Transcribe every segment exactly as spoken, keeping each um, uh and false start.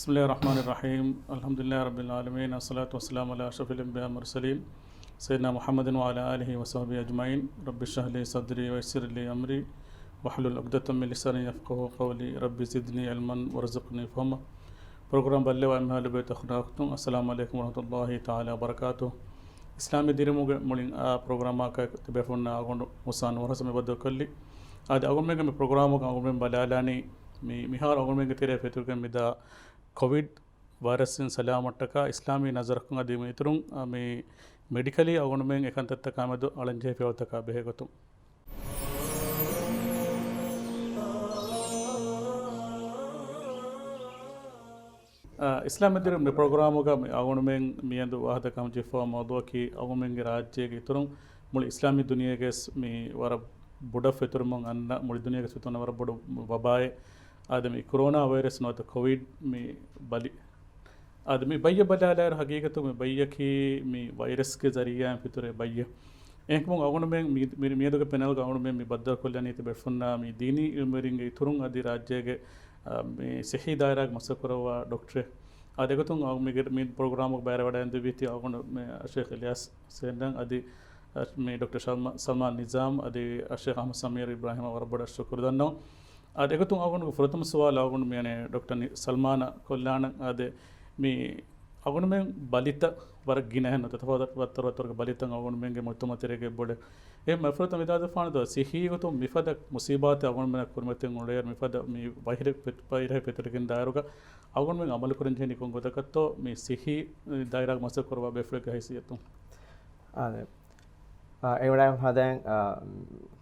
بسم الله الرحمن الرحيم. الحمد لله رب العالمين. الصلاة والسلام على أشرف الأنبياء والمرسلين سيدنا محمد وعلى آله وصحبه أجمعين. رب اشرح لي صدري ويسر لي أمري واحلل عقدة من لساني يفقهوا قولي. رب زدني علما وارزقني فهما. ޕްރޮގްރާމް ބައްލަވާ އެންމެހާ ލޮބުވެތި އަޚުންނާ އުޚްތުން، އައްސަލާމު ޢަލައިކުމް ވަރަޙްމަތުﷲ ތަޢާލާ ވަބަރަކާތުހު. އިސްލާމީ ދިރިއުޅުމުގެ މުޅިން އާ ޕްރޮގްރާމާ ތިބޭފުޅުންނާ އަޅުގަނޑު މުސާ ނޫރު ޙަސަން މި ބައްދަލުކޮށްލީ. އާދެ، އަޅުގަނޑުމެންގެ މި ޕްރޮގްރާމުގަ އަޅުގަނޑުމެން ބަލާލާނީ މި، މިހާރު އަޅުގަނޑުމެންގެ ތެރޭ ފެތުރިގެން މިދާ ކޮވިޑް ވައިރަސްއިން ސަލާމަތްކަން އިސްލާމީ ނަޒަރަކުން އަދި މި އިތުރުން، އަ، މި މެޑިކަލީ އަޅުގަނޑުމެން އެކަންތައްތަކާމެދު އަޅަންޖެހޭ ފިޔަވަޅުތަކާ ބެހޭގޮތުން. އަ، އިސްލާމް ދިރި މި ޕްރޮގްރާމުގަ މި އަޅުގަނޑުމެން މިއަދު ވާހަކަދައްކަން ޖެހިފައިވާ މައުޟޫޢަކީ އަޅުގަނޑުމެންގެ ރާއްޖޭގެ އިތުރުން މުޅި އިސްލާމީ ދުނިޔޭގެ މި ވަރަށް ބޮޑަށް ފެތުރުމުން އަންނަ މުޅި ދުނިޔޭގެ ފެތުރުމުން ވަރަށް ބޮޑު ވަބާއެއް. އާދެ، މި ކޮރޯނާ ވައިރަސް ނުވަތަ ކޮވިޑް މި ބަލި. އާދެ، މި ބައްޔަށް ބަލާލާއިރު ހަގީގަތު މި ބައްޔަކީ މި ވައިރަސްގެ ޒަރީޢާއިން ފެތުރޭ ބައްޔެއް. އެހެންކަމުން އަޅުގަނޑުމެން މި، މި، މިއަދުގެ ޕެނަލްގަ އަޅުގަނޑުމެން މި ބައްދަލުކޮށްލަނީ ތިބޭފުޅުންނާ މި ދީނީ އިލްމުވެރިންގެ އިތުރުން އަދި ރާއްޖޭގެ، އާ، މި ސިއްހީ ދާއިރާގެ މަސައްކަތްކުރައްވާ ޑޮކްޓަރެއް. އާދެ، އެގޮތުން އަޅު މިގެ މި ޕްރޮގްރާމުގަ ބައިވެރިވެވަޑައިގެންދެވީތީ އަޅުގަނޑު މި ޝޭޚް އިލްޔާސް ސެންޑަން އަދި، އަ، މި ޑޮކްޓަރ ޝަލްމާ، ސަލްމާން ނިޒާމް އަދި އަ، ޝޭޚް އަޙްމަދު ސަމީރު އިބްރާހިމަށް ވަރަށް ބޮޑަށް ޝުކުރު ދަންނަވަން. އާދެ، އެގޮތުން އަޅުގަނޑުގެ ފުރަތަމަ ސުވާލު އަޅުގަނޑު މިއަނެއް ޑޮކްޓަރ ނި-، ސަލްމާނާ ކޮށްލާނަން. އާދެ، މި އަޅުގަނޑުމެން ބަލިތައް ވަރަށް ގިނަ ހެން ނުވަތަ ތަފާތު ވައްތަރު ވައްތަރުގެ ބަލިތައް އަޅުގަނޑުމެންގެ މުޖްތަމަޢު ތެރޭގަ އެބައުޅޭ. އެ މަފްރަތަ ވިދާދަފާނެތޯ ސިއްހީ ގޮތުން މިފަދަ މުސީބާތެއް އަޅުގަނޑުމެންނަށް ކުރިމަތިން އުޅޭއިރު މިފަދަ މި ވައިރަ-، ވައިރަހެއް ފެތުރިގެން ދާއިރުގަ އަޅުގަނޑުމެން އަމަލުކުރަން ޖެހެނީ ކޮން ގޮތަކަށްތޯ މި ސިއްހީ ދާއިރާގެ މަސައްކަތް ކުރައްވާ ބޭފުޅެއްގެ ހައިސިއްޔަތުން؟ އާދެ. އާ، އެ ވަޑައިގެން ފަދައިން، އާ،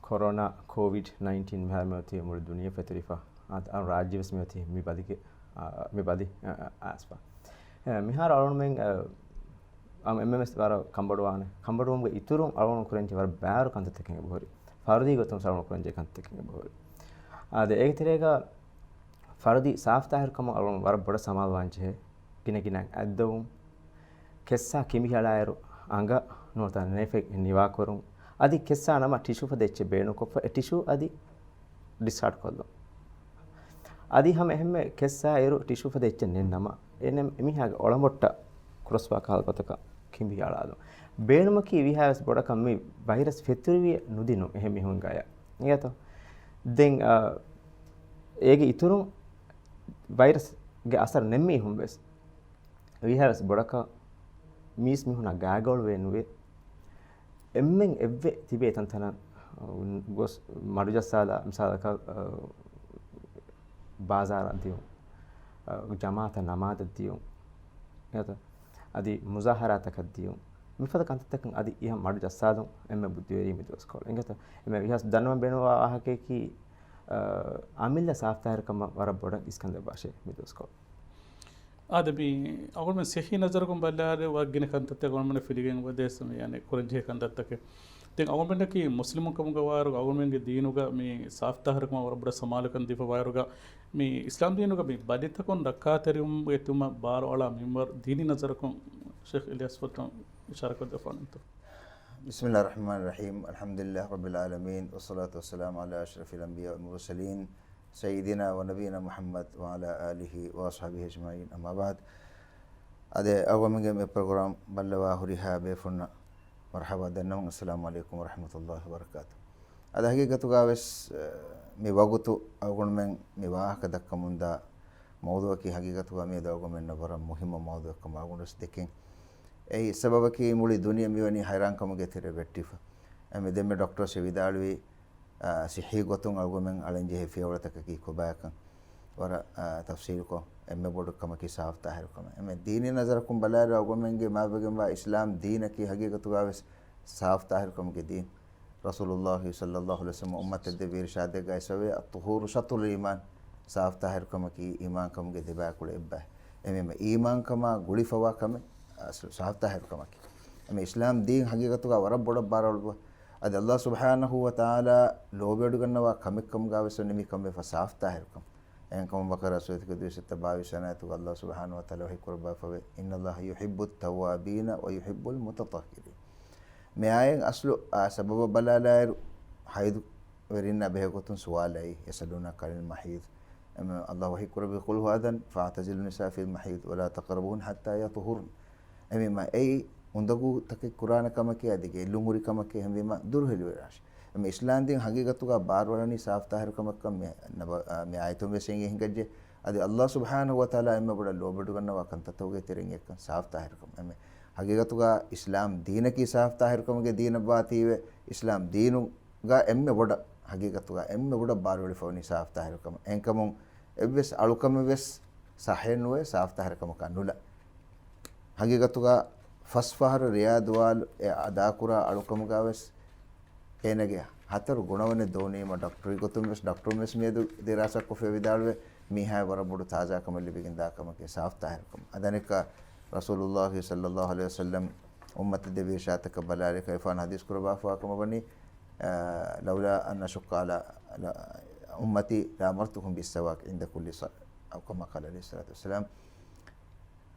ކޮރޯނާ، ކޯވިޑް ނައިންޓީން މިހާރު މިއޮތީ މުޅި ދުނިޔެ ފެތުރިފަ. އާ، އަ، ރާއްޖެވެސް މިއޮތީ މި ބަލިގެ، އާ، މި ބަލި، އާ، އާސްފަ. އެ، މިހާރު އަޅުގަނޑުމެން، އާ، އަމ އެންމެންވެސް ވަރަށް ކަންބޮޑުވާނެ. ކަންބޮޑުވުމުގެ އިތުރުން އަޅުގަނޑު ކުރަންޖެހޭ ވަރަށް ބާރު ކަންތައްތަކެއް އެބަހުރި. ފަރުދީ ގޮތުން އަޅުގަނޑު ކުރަންޖެހޭ ކަންތައްތަކެއް އެބަހުރި. އާދެ، އޭގެ ތެރޭގަ ފަރުދީ ސާފްތާހިރުކަމަށް އަޅުގަނޑު ވަރަށް ބޮޑަށް ސަމާލުވާން ޖެހޭ. ގިނަ ގިނައިން އަތްދޮވުން، ކެއްސާ ކިނބިހަޅާއިރު އަނގަ ނުވަތަ ނޭފެ ނިވާކުރުން. އަދި ކެއްސާ ނަމަ ޓިޝޫ ފަދަ އެއްޗެއް ބޭނުންކޮށްފަ އެ ޓިޝޫ އަދި ޑިސްކާޑް ކޮށްލުން. އަދި ހަމަ އެހެންމެ ކެއްސާ އިރު ޓިޝޫ ފަދަ އެއްޗެއް ނެތް ނަމަ، އެ ނަމަ އެމީހާގެ އޮޅަމޮށްޓަށް ކުރޮސްވާ ކަހަލަ ގޮތަކަށް ކިނބި އަޅާލުން. ބޭނުމަކީ ވީހާވެސް ބޮޑަކަށް މި ވައިރަސް ފެތުރިވިޔަ ނުދިނުން އެހެން މީހުން ގަޔަށް. އިނގޭތޯ؟ ދެން، އާ، އޭގެ އިތުރުން ވައިރަސްގެ އަސަރު ނެތް މީހުން ވެސް ވީހާވެސް ބޮޑަކަށް މީސް މީހުންނާ ގާތްގަވަޅުވޭ ނުވޭ. އެންމެން އެއްވެ ތިބޭ ތަންތަނަށް ގޮސް މަޑުޖައްސާލާ، މިސާލަކަށް، އަ، ބާޒާރަށް ދިޔުން، އަ، ޖަމާޢަތަށް ނަމާދަށް ދިޔުން، އިނގޭތަ؟ އަދި މުޒާހަރާތަކަށް ދިޔުން، މިފަދަ ކަންތައްތަކަށް އަދި އިހަށް މަޑު ޖައްސާލުން އެންމެ ބުއްދިވެރީ މި ދުވަސްކޮޅު. އިނގޭތަ؟ އެންމެ ވީހާވެސް ދަންނަވަން ބޭނުންވާ ވާހަކަޔަކީ، އަ، އަމިއްލަ ސާފްތާހިރުކަމަށް ވަރަށް ބޮޑަށް އިސްކަންދަށް ވާށޭ މި ދުވަސްކޮޅު. އާދެ، މި އަޅުގަނޑުމެން ސިއްހީ ނަޒަރަކުން ބަލާއިރު ވަރަށް ގިނަ ކަންތައްތައް އަޅުގަނޑުމެންނަށް ފިލިގެން އުވެދޭސް މި އަނެއް ކުރަންޖެހޭ ކަންތައްތަކެއް. ދެން އަޅުގަނޑަކީ މުސްލިމުން ކަމުގަ ވާއިރު އަޅުގަނޑުމެންގެ ދީނުގަ މި ސާފްތާހިރުކަމަށް ވަރަށް ބޮޑަށް ސަމާލުކަން ދީފަ ވާއިރުގަ މި އިސްލާމް ދީނުގަ މި ބަލިތަކުން ރައްކާތެރިވުމުގެ ތިބުމަށް ބާރުއަޅާ މިންވަރު ދީނީ ނަޒަރަކުން ޝޭޚް އިލްޔާސް ފޮތުން އިޝާރާތްކޮށްދެއްވާނެތޯ؟ بسم الله الرحمن الرحيم. الحمد لله رب العالمين، والصلاة والسلام على أشرف الأنبياء والمرسلين، سيدنا ونبينا محمد وعلى آله وأصحابه أجمعين، أما بعد. އާދެ، އަޅުގަނޑުމެންގެ މި ޕްރޮގްރާމް ބައްލަވާ ހުރިހާ ބޭފުޅުންނަށް މަރްޙަބާ ދަންނަވަން. އައްސަލާމު ޢަލައިކުމް ވަރަޙްމަތުﷲި ވަބަރަކާތުހު. އަދި ހަގީގަތުގަ ވެސް، އަ، މި ވަގުތު އަޅުގަނޑުމެން މި ވާހަކަ ދައްކަމުންދާ މައުޟޫޢަކީ ހަގީގަތުގަ މިއަދު އަޅުގަނޑުމެންނަށް ވަރަށް މުހިއްމު މައުޟޫޢެއްކަމަށް އަޅުގަނޑު ވެސް ދެކެން. އެއީ ސަބަބަކީ މުޅި ދުނިޔެ މިވަނީ ހައިރާންކަމުގެ ތެރެ ވެއްޓިފަ. އެމެ ދެންމެ ޑޮކްޓަރ ވިދާޅުވީ، އާ، ސިއްހީ ގޮތުން އަޅުގަނޑުމެން އަޅަންޖެހޭ ފިޔަވަޅުތަކަކީ ކޮބާކަން ވަރަށް، އާ، ތަފްސީލުކޮށް، އެންމެ ބޮޑު ކަމަކީ ސާފްތާހިރުކަމެއް. އެމެ ދީނީ ނަޒަރަކުން ބަލާއިރު އަޅުގަނޑުމެންގެ މާތްވެގެންވާ އިސްލާމް ދީނަކީ ހަގީގަތުގަ ވެސް ސާފްތާހިރުކަމުގެ ދީން. ރަސޫލުﷲި ޞައްލަﷲު ޢަލައިހި ވަސައްލަމަ އުއްމަތަށް ދެއްވި އިރުޝާދެއްގައި ވެސް ވޭ، الطهور شطر الإيمان، ސާފްތާހިރުކަމަކީ އީމާންކަމުގެ ދެބައިކުޅަ އެއްބައި. އެމެ އީމާންކަމާ ގުޅިފަވާ ކަމެއް، އަސްލު ސާފްތާހިރުކަމަކީ. އެމެ އިސްލާމް ދީން ހަގީގަތުގަ ވަރަށް ބޮޑަށް ބާރުއަޅުއްވާ. އަދި ﷲ ސުބްޙާނަހޫ ވަތަޢާލާ ލޯބިވެޑިގަންނަވާ ކަމެއްކަމުގަ ވެސް ނިމި ކަމެއް ފަ ސާފްތާހިރުކަން. އެހެންކަމުން ބަޤަރާ ސޫރަތުގެ ދުވިސައްތަ ބާވީސް ވަނަ އާޔަތުގަ ﷲ ސުބްޙާނަހޫ ވަތަޢާލާ ވަޙީ ކުރައްވާފަވޭ، إن الله يحب التوابين ويحب المتطهرين. މި އާޔަތް އަސްލު އާ ސަބަބަށް ބަލާލާއިރު ހައިޟުވެރިންނާ ބެހޭގޮތުން ސުވާލައި، يسألونك عن المحيض، އެމަ އަﷲ ވަޙީ ކުރެއްވި، "قل هو أذى فاعتزلوا النساء في المحيض ولا تقربوهن حتى يطهرن." އެމީމާ އެއީ އުނދަގޫތަކެއް ކުރާނެ ކަމަކީ، އަދި ގެއްލުން ހުރި ކަމަކީ، އެހެންވީމާ ދުރުހެލިވެރާށި. އެމަ އިސްލާމް ދީން ހަގީގަތުގަ ބާރުއަޅަނީ ސާފްތާހިރު ކަމަށްކަން މި ނަބަ-، އާ، މި އާޔަތުން ވެސް އެނގި ހިނގައްޖެ. އަދި އަﷲ ސުބްޙާނަހޫ ވަތަޢާލާ އެންމެ ބޮޑަށް ލޯބިވެޑިގަންނަވާ ކަންތައްތަކުގެ ތެރެއިން އެއްކަން ސާފްތާހިރުކަމަށް. އެމެ ހަގީގަތުގަ އިސްލާމް ދީނަކީ ސާފްތާހިރުކަމުގެ ދީނަށްވާތީވެ، އިސްލާމް ދީނުގަ އެންމެ ބޮޑަށް ހަގީގަތުގަ އެންމެ ބޮޑަށް ބާރުއެޅިފަވަނީ ސާފްތާހިރުކަމަށް. އެހެންކަމުން އެއްވެސް އަޅުކަމެއް ވެސް ޞައްޙައެއް ނުވޭ ސާފްތާހިރުކަމަކާ ނުލާ. ހަގީގަތުގަ ފަސް ފަހަރު ރިޔާ ދުވާލު އެ އަދާކުރާ އަޅުކަމުގަ ވެސް އޭނަގެ ހަތަރު ގުނަވަނެއް ދޯނީމަ ޑޮކްޓަރީ ގޮތުން ވެސް، ޑޮކްޓަރުން ވެސް މިއަދު ދިރާސާކޮށްފައި ވިދާޅުވޭ، މީހާއަށް ވަރަށް ބޮޑު ތާޒާކަމެއް ލިބިގެންދާ ކަމަކީ ސާފްތާހިރުކަމަށް. އަދި އަނެއްކާ ރަސޫލުﷲ ޞައްލަﷲ ޢަލައިހި ވަސައްލަމް އުއްމަތަށް ދެއްވި އިރުޝާދަތަކަށް ބަލާލި ކަލޭފާނު ޙަދީޘް ކުރައްވާފަވާ ކަމަށް ވަނީ، އާ، "لولا أن أشق على، على أمتي لأمرتهم بالسواك عند كل صلاة." أو كما قال عليه الصلاة والسلام.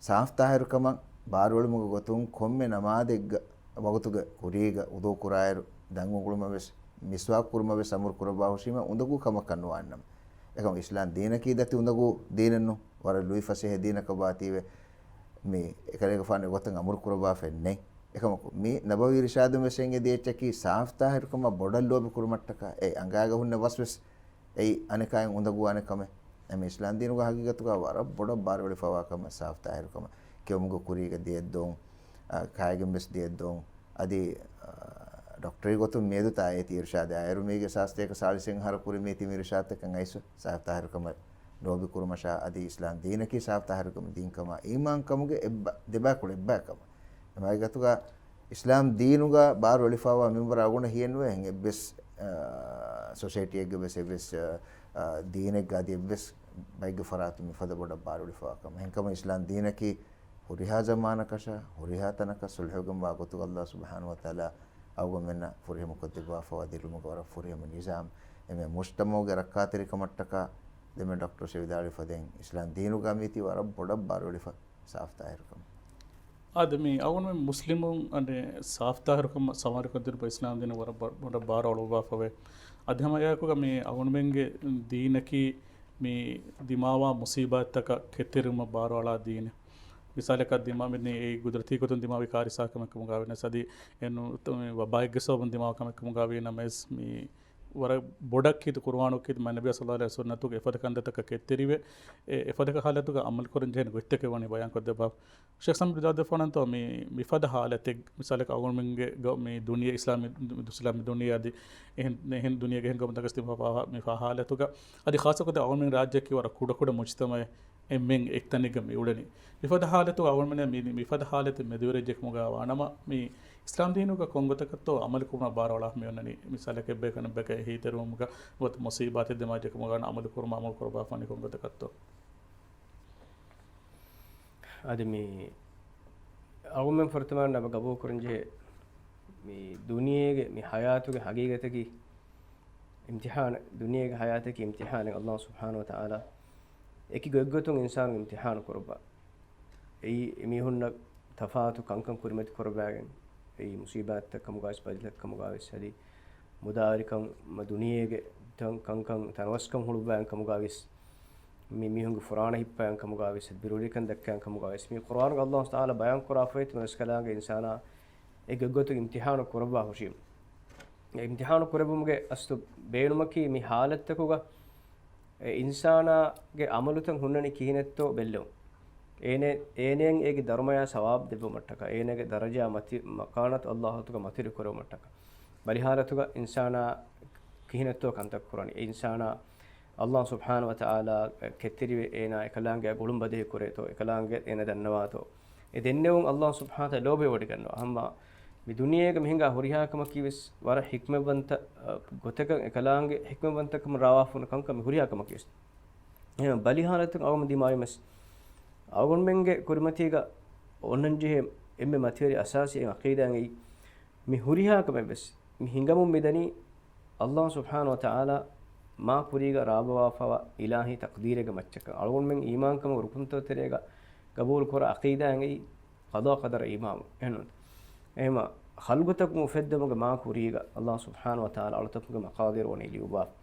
ސާފްތާހިރުކަމަށް ބާރުއެޅުމުގެ ގޮތުން ކޮންމެ ނަމާދެއްގަ ވަގުތުގެ ކުރީގަ ވުޟޫ ކުރާއިރު، ދަން އުނގުޅުމަށް ވެސް، މިސްވާކު ކުރުމަށް ވެސް އަމުރު ކުރައްވާ ހުށީމަ އުނދަގޫ ކަމަކަށް ނުވާނަމަ. އެކަމަ އިސްލާމް ދީނަކީ ދަތި އުނދަގޫ ދީނެއްނު، ވަރަށް ލުއިފަސޭހަ ދީނަކަށް ވާތީވެ، މި އެކަލޭގެފާނު އެގޮތަށް އަމުރު ކުރައްވާފައެއް ނެތް. އެކަމަކު، މި ނަބަވީ އިރުޝާދުން ވެސް އެނގެދިޔަ އެއްޗަކީ ސާފްތާހިރުކަމަށް ބޮޑަށް ލޯބި ކުރުމަށްޓަކާ، އެ އަނގާގަ ހުންނަ ވަސް ވެސް އެއީ އަނެކާއިން އުނދަގޫވާނެ ކަމެއް. އެމެ އިސްލާމް ދީނުގަ ހަގީގަތުގަ ވަރަށް ބޮޑަށް ބާރުއެޅިފަވާ ކަމެއް ސާފްތާހިރުކަމަށް. ކެއުމުގެ ކުރީގަ ދިޔައެއްދޯން، އާ، ކާއިގެން ވެސް ދިޔައެއްދޯން. އަދި، އާ، ޑޮކްޓަރީ ގޮތުން މިއަދު ތާއޭތި އިރުޝާދެއް އާއިރު މީގެ ސާސްތޭކަ ސާޅީސް އަހަރު ކުރި މީތި މި އިރުޝާދުތަކަށް އައިސް ސާފްތާހިރުކަމަށް ލޯބި ކުރުމަށާ އަދި އިސްލާމް ދީނަކީ ސާފްތާހިރުކަމުގެ ދީންކަމާ އީމާންކަމުގެ އެއްބަ-، ދެބައިކުޅަ އެއްބައިކަމަށް. އެމަ ހަގީގަތުގަ އިސްލާމް ދީނުގަ ބާރު އެޅިފައިވާ މިންވަރާ އަޅުގަނޑަށް ހިޔެއްނުވޭ އެހެން އެއްވެސް، އާ، ސޮސައިޓީއެއްގެ ވެސް އެއްވެސް، އާ، އާ، ދީނެއްގަ އަދި އެއްވެސް ބައެއްގެ ފަރާތުން މިފަދަ ބޮޑަށް ބާރު އެޅިފައިވާ ކަމަށް. އެހެންކަމުން އިސްލާމް ދީނަކީ ހުރިހާ ޒަމާނަކަށާ، ހުރިހާ ތަނަކަށް ސުލްހުވެގެންވާ ގޮތުގަ އަﷲ ސުބްޙާނަހޫ ވަތަޢާލާ އަޅުގަނޑުމެންނަށް ފުރިހަމަކޮށްދެއްވާފައިވާ ދިރިއުޅުމުގެ ވަރަށް ފުރިހަމަ ނިޒާމް. އެމެ މުޖްތަމަޢުގެ ރައްކާތެރިކަމަށްޓަކާ ދެމެ ޑޮކްޓަރު ވިދާޅުވި ފަދައިން އިސްލާމް ދީނުގަ މީތި ވަރަށް ބޮޑަށް ބާރު އެޅިފަ ސާފްތާހިރުކަމަށް. އާދެ، މި އަޅުގަނޑުމެން މުސްލިމުން އަނެއް ސާފްތާހިރުކަމަށް ސަމާލުކޮށްދިނުމަށް އިސްލާމް ދީނު ވަރަށް ބަ-، ބޮޑަށް ބާރު އަޅުއްވާފަވޭ. އަދި ހަމައެއާއެކުގަ މި އަޅުގަނޑުމެންގެ ދީނަކީ މި ދިމާވާ މުސީބާތްތަކަށް ކެތްތެރިވުމަށް ބާރުއަޅާ ދީނެއް. މިސާލަކަށް ދިމާ މި އެ ގުދުރަތީ ގޮތުން ދިމާވި ކާރިސާ ކަމެއް ކަމުގަ ވިޔަސް އަދި އެ ނު-، ވަބާއެއްގެ ސަބަބުން ދިމާވާ ކަމެއް ކަމުގަ ވީ ނަމަވެސް މި ވަރަށް ބޮޑަށް ކީރިތި ޤުރުއާނު ކީރިތި މާތް ނަބިއްޔާ ޞައްލަﷲ ޢަލައިހި ވަސައްލަމް ސުންނަތުގެ އެފަދަ ކަންތައްތަކަށް ކެތްތެރިވެ، އެ އެފަދަ ހާލަތުގަ ޢަމަލުކުރަން ޖެހޭނެ ގޮތްތަކެއް ވަނީ ބަޔާންކޮށްދެއްވާ. ޝޭޚް ސަމީރު ވިދާޅުވެފާނަންތޯ މި މިފަދަ ހާލަތެއް މިސާލަކަށް އަޅުގަނޑުމެންގެ ގަ-، މި ދުނިޔެ އިސްލާމީ ދު-، އިސްލާމީ ދުނިޔެ އަދި އެހެން، އެހެން ދުނިޔޭގެ އެހެން ގައުމުތަކަށް ތިބާ ފާ-، މި ފާ ހާލަތުގަ އަދި ޚާއްޞަކޮށް އަޅުގަނޑުމެން ރާއްޖެއަކީ ވަރަށް ކުޑަކުޑަ މުޖްތަމަޢެއް. އެންމެން އެއްތަނެއްގަ މި އުޅެނީ. މިފަދަ ހާލަތުގަ އަޅުގަނޑުމެން މި، މިފަދަ ހާލަތެއް މެދުވެރިވެއްޖެ ކަމުގަ ވާނަމަ، މި އިސްލާމް ދީނުގަ ކޮންގޮތަކަށްތޯ ޢަމަލު ކުރުމަށް ބާރު އަޅާ މި އޮންނަނީ؟ މިސާލަކަށް އެއްބަޔަކު އަނެއްބަޔަކަށް އެހީތެރިވުމުގަ ނުވަތަ މުސީބާތެއް ދިމާވެއްޖެ ކަމުގަ ވާނަމަ ޢަމަލު ކުރުމަށް ޢަމަލު ކުރައްވާފާނީ ކޮންގޮތަކަށްތޯ؟ އަދި މި އަޅުގަނޑުމެން ފުރަތަމަ ނަބަ ގަބޫލު ކުރަންޖެހޭ މި ދުނިޔޭގެ މި ޙަޔާތުގެ ޙަޤީޤަތަކީ އިމްތިޙާނެއް، ދުނިޔޭގެ ޙަޔާތަކީ އިމްތިޙާނެއް. އަﷲ ސުބްޙާނަހޫ ވަތަޢާލާ އެކި ގޮތްގޮތުން އިންސާނު އިމްތިޙާނު ކުރައްވާ. އެއީ އެމީހުންނަށް ތަފާތު ކަންކަން ކުރިމަތި ކުރައްވާގެން، އެއީ މުސީބާތްތައް ކަމުގަވެސް، ބަލިތައް ކަމުގަވެސް، އަދި މުދާވެރިކަން، މަ-، ދުނިޔޭގެ ތަން-، ކަންކަން ތަނަވަސްކަން ހުޅުއްވާގެން ކަމުގަވެސް، މި މީހުންގެ ފުރާނަ ހިއްޕާގެން ކަމުގަވެސް، އަދި ބިރުވެރިކަން ދައްކާގެން ކަމުގަވެސް، މި ޤުރުއާނުގަ އަﷲ ތަޢާލާ ބަޔާން ކުރާފައި ތިމަންސްކަލާނގެ އިންސާނާ އެ ގޮތްގޮތުން އިމްތިޙާނު ކުރައްވާ ހުށީމު. އެ އިމްތިޙާނު ކުރެއްވުމުގެ އަސްލު ބޭނުމަކީ މި ޙާލަތްތަކުގަ އެ އިންސާނާގެ ޢަމަލުތައް ހުންނަނީ ކިހިނެއްތޯ ބެއްލެވުން. އޭނެ-، އޭނައަށް އޭގެ ދަރުމަޔާ ސަވާބު ދެއްވުމަށްޓަކާ، އޭނަގެ ދަރަޖާ މަތި-، މަކާނަތު އަﷲ ތަޢާލާގެ މަތިވެރި ކުރެވުމަށްޓަކާ. ބަލިހާލަތުގަ އިންސާނާ ކިހިނެއްތޯ ކަންތައް ކުރަނީ. އެ އިންސާނާ އަﷲ ސުބްޙާނަހޫ ވަތަޢާލާ ކެތްތެރިވެ އޭނާ އެކަލާނގެއަށް ގުޅުން ބަދަހި ކުރޭތޯ، އެކަލާނގެ އޭނަ ދަންނަވާތޯ. އެ ދެންނެވުން އަﷲ ސުބްޙާނަހޫ ވަތަޢާލާ ލޯބިވެވޮޑިގަންނަވާ. ހަމަ މި ދުނިޔޭގަ މި ހިނގާ ހުރިހާ ކަމަކީވެސް ވަރަށް ޙިކްމަތްވަންތަ، އަ، ގޮތަކަށް އެކަލާނގެ ޙިކްމަތްވަންތަކަމަށް ރާވާފަ ހުންނަ ކަންކަން މި ހުރިހާ ކަމަކީވެސް. އެހެން ބަލިހާލަތުން އަޅުގަނޑު ދިމާވީމަސް، އަޅުގަނޑުމެންގެ ކުރިމަތީގަ އޮންނަންޖެހޭ އެންމެ މަތިވެރި އަސާސީ ޢަޤީދާއެއް އެއީ، މި ހުރިހާ ކަމެއްވެސް މި ހިނގަމުން މިދަނީ އަﷲ ސުބްޙާނަހޫ ވަތަޢާލާ މާ ކުރީގަ ރާވާފައިވާ އިލާހީ ތަޤްދީރެއްގެ މައްޗަށް. އަޅުގަނޑުމެން އީމާންކަމުގެ ރުކުންތައް ތެރޭގަ ގަބޫލު ކުރާ ޢަޤީދާއެއް އެއީ، ޤަޟާ ޤަދަރަށް އީމާން. އެހެންނޫން. އެހެމަ ޚަލްޤުތަކުން އުފެއްދުމުގެ މާ ކުރީގަ އަﷲ ސުބްޙާނަހޫ ވަތަޢާލާ އަޅުތަކުންގެ މަޤާދީރު ވަނީ ލިޔުއްވާފަ.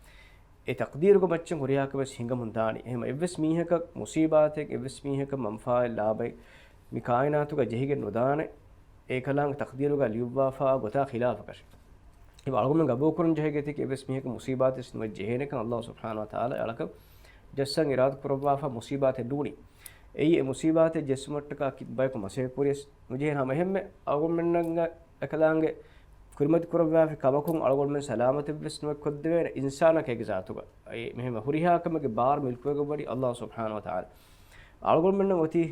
އެ ތަޤްދީރުގެ މައްޗަށް ހުރިހާ ކަމެއް ހިނގަމުން ދާނީ. އެހެން އެއްވެސް މީހަކަށް މުޞީބާތެއް، އެއްވެސް މީހަކަށް މަންފާއެއް ލާބައެއް މި ކާއިނާތުގަ ޖެހިގެން ނުދާނެ. އެކަލާނގެ ތަޤްދީރުގަ ލިޔުއްވާފާ ގޮތާ ޚިލާފަކަށެއް. އެ އަޅުގަނޑުމެން ގަބޫލުކުރަން ޖެހޭ ގޮތަކީ އެއްވެސް މީހަކަށް މުޞީބާތެއް ނުވެސް ޖެހޭނެކަން ﷲ ސުބްޙާނަހޫ ވަތަޢާލާ އެއަޅަކަށް ޖައްސަން އިރާދަ ކުރައްވާފާ މުޞީބާތެއް ނޫނީ. އެއީ އެ މުޞީބާތެއް ޖެއްސުމަށްޓަކާ ކި-، ބަޔަކު މަސައްކަތް ކުރިޔަސް ނުޖެހޭނެ. ހަމަ އެހެންމެ އަޅުގަނޑުމެންނަށް އެކަލާނގެ ކުރިމަތި ކުރައްވާފި ކަމަކުން އަޅުގަނޑުމެން ސަލާމަތެއްވެސް ނުވެ ކޮށްދެވޭނެ އިންސާނަކަށް އޭގެ ޒާތުގަ. އެ މިހެން ހުރިހާ ކަމެއްގެ ބާރު މިލްކުވެގެންވަނީ ﷲ ސުބްޙާނަހޫ ވަތަޢާލާ. އަޅުގަނޑުމެންނަށް އޮތީ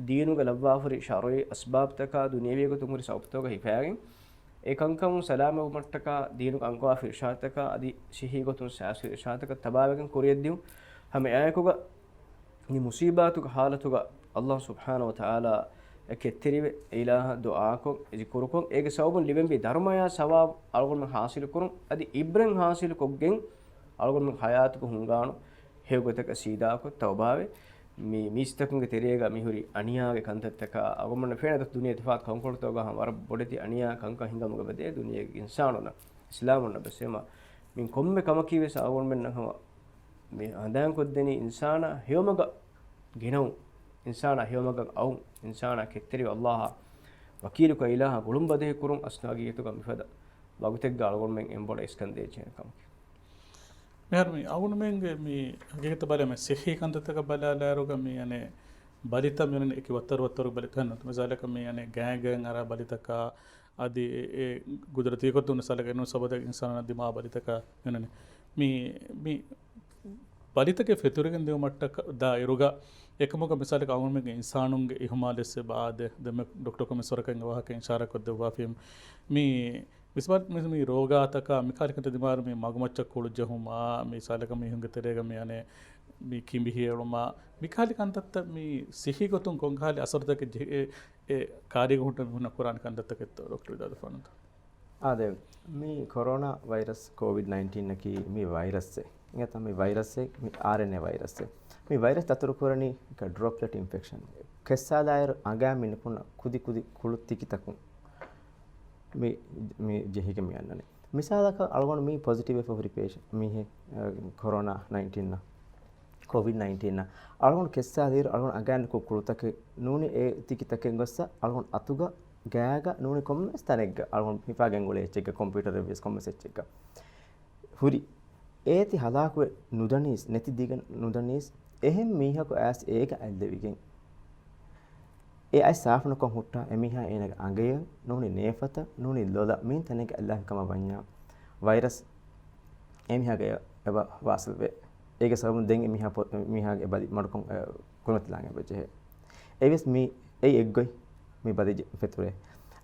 ދީނުގަ ލައްވާފަ ހުރި ޝަރުޢީ އަސްބާބުތަކާ ދުނިޔެވީ ގޮތުން ހުރި ސަބަބުތަކުގަ ހިފައިގެން، އެ ކަންކަމުން ސަލާމަތްވުމަށްޓަކާ ދީނުގަ އަންގަވާފަ ހުރި އިރުޝާދުތަކާ އަދި ޞިއްޙީ ގޮތުން ސާސް ހުރި އިރުޝާދުތަކަށް ތަބާވެގެން ކުރިޔަށްދިއުން. ހަމަ އެއާއެކުގަ މި މުޞީބާތުގެ ޙާލަތުގަ ﷲ ސުބްޙާނަހޫ ވަތަޢާލާ އެ ކެތްތެރިވެ، އެ އިލާހަށް ދުޢާކޮށް، ޒިކުރުކޮށް، އޭގެ ސަބަބުން ލިބެންވީ ދަރުމަޔާ ސަވާބު އަޅުގަނޑުމެން ޙާޞިލުކުރުން، އަދި ޢިބްރަތް ޙާޞިލުކޮށްގެން އަޅުގަނޑުމެން ޙަޔާތުގަ ހުންގާނު ހެޔޮ ގޮތަކަށް ސީދާކޮށް ތައުބާވެ، މި މީސްތަކުންގެ ތެރޭގަ މިހުރި އަނިޔާގެ ކަންތައްތަކާ އަޅުގަނޑުމެން ފެނޭ ދުނިޔެ ތިފާތު ކަންކޮޅުތަކުގަ ވަރަށް ބޮޑެތި އަނިޔާ ކަންކަން ހިނގަމުގަ އެބަދޭ ދުނިޔޭގެ އިންސާނުންނަށް، އިސްލާމުންނަށް ވެސް. އެހެންވީމަ މި ކޮންމެ ކަމަކީ ވެސް އަޅުގަނޑުމެންނަށް ހަމަ މި ހަނދާންކޮށްދެނީ އިންސާނާ ހެޔޮމަގަށް ގެނައުން، އިންސާނާ ހެޔޮމަގަށް އައުން، އިންސާނާ ކެތްތެރިވެ ﷲ އާ ވަކީލުކޮށް އިލާހާ ގުޅުން ބަދޭ ކުރުން އަސްލު ހަގީގަތުގަ މިފަދަ ވަގުތެއްގަ އަޅުގަނޑުމެން އެންބޮޑަށް އިސްކަން ދޭ ޖެހޭނެ ކަމަކީ. މިހާރު މި އަޅުގަނޑުމެންގެ މި ހަގީގަތަށް ބަލާ މި ޞިއްޙީ ކަންތައްތަކަށް ބަލާލާއިރުގަ މި އަނެއް ބަލިތައް މި އަނެއް އެކި ވައްތަރު ވައްތަރު ބަލިތައް ނުވަތަ މިސާލަކަށް މި އަނެއް ގާތްގަން އަރާ ބަލިތަކާ އަދި އެ، އެ ގުދުރަތީ ގޮތުން މިސާލަކަށް އެނޫން ސަބަބެއް އިންސާނާ ދިމާ ބަލިތަކާ މި އަނެއް މި، މި ބަލިތަކެއް ފެތުރިގެން ދިއުމަށްޓަކާ ދާއިރުގަ އެކަމުގަ މިސާލަކަށް އަޅުގަނޑުމެންގެ އިންސާނުންގެ އިހުމާލެއްސެ ބާދެ ދެމެ ޑޮކްޓަރ ކޮމިސަރަކަށް އެ ވާހަކަ އިޝާރާ ކޮށްދެއްވާފީމު. މި މިސްބާ-، މި، މި ރޯގާތަކާ މިކާލިކަންތައް ދިމާރު މި މަގުމައްޗަށް ކުޅުޖެހުމާ، މިސާލަކަށް މީހުންގެ ތެރޭގަ މި އަނެއް މި ކިނބި ހޭޅުމާ، މިކާލި ކަންތައްތައް މި ސިއްހީ ގޮތުން ކޮންކަހަލި އަސަރުތަކެއް ޖެހި-، އެ، އެ ކާރީގަ ހުންނަ މީހުންނަށް ކުރާނެ ކަންތައްތަކެއްތޯ ޑޮކްޓަރ ވިދާލުފާނުތަ؟ އާދެ، މި ކޮރޯނާ ވައިރަސް ކޯވިޑް ނައިންޓީނަކީ މި ވައިރަސްއެއް. އިނގޭތަ މި ވައިރަސްއެއް، މި އާރްއެންއޭ ވައިރަސްއެއް. މި ވައިރަސް ދަތުރުކުރަނީ ޑްރޮޕްލެޓް އިންފެކްޝަން. ކެއްސާލާއިރު އަނގައިން މި ނުކުންނަ ކުދި ކުދި ކުޅު ތިކިތަކުން މި، މި ޖެހިގެން މި އަންނަނީ. މިސާލަކަށް އަޅުގަނޑު މީ ޕޮޒިޓިވް ވެފަ ހުރި ޕޭޝަންޓް މީހެއް، އަ، ކޮރޯނާ ނައިންޓީން އަށް، ކޯވިޑް ނައިންޓީން އަށް. އަޅުގަނޑު ކެއްސާލިއިރު އަޅުގަނޑު އަނގައިން ނުކު ކުޅުތަކެއް ނޫނީ އެ ތިކިތަކެއް ގޮއްސަ އަޅުގަނޑު އަތުގަ ގާގަ ނޫނީ ކޮންމެސް ތަނެއްގަ އަޅުގަނޑު ހިފާގެން ގުޅޭ އެއްޗެއްގަ ކޮމްޕިއުޓަރެއް ވިޔަސް ކޮންމެސް އެއްޗެއްގަ. ހުރި އޭތި ހަލާކުވެ ނުދަނީސް، ނެތި ދީގެން ނުދަނީސް، އެހެން މީހަކު އައިސް އޭގަ އަތްލެވިގެން. އެ އަތް ސާފުނުކޮށް ހުއްޓާ އެމީހާ އޭނަގެ އަނގަޔަށް ނޫނީ ނޭފަތަށް ނޫނީ ލޮލަށް މި ތަނެއްގަ އަތްލާފި ކަމަށް ވަންޏާ ވައިރަސް އެމީހާގެ އެބަ ވާސިލްވޭ. އޭގެ ސަބަބުން ދެން އެމީހާ ޕޮ-، މީހާގެ ބަލި މަޑުކޮށް، އެ، ކުރިމަތިލާން އެބަޖެހޭ. އެވެސް މީ އެއީ އެއްގޮތް މި ބަލި ޖެ-، ފެތުރޭ.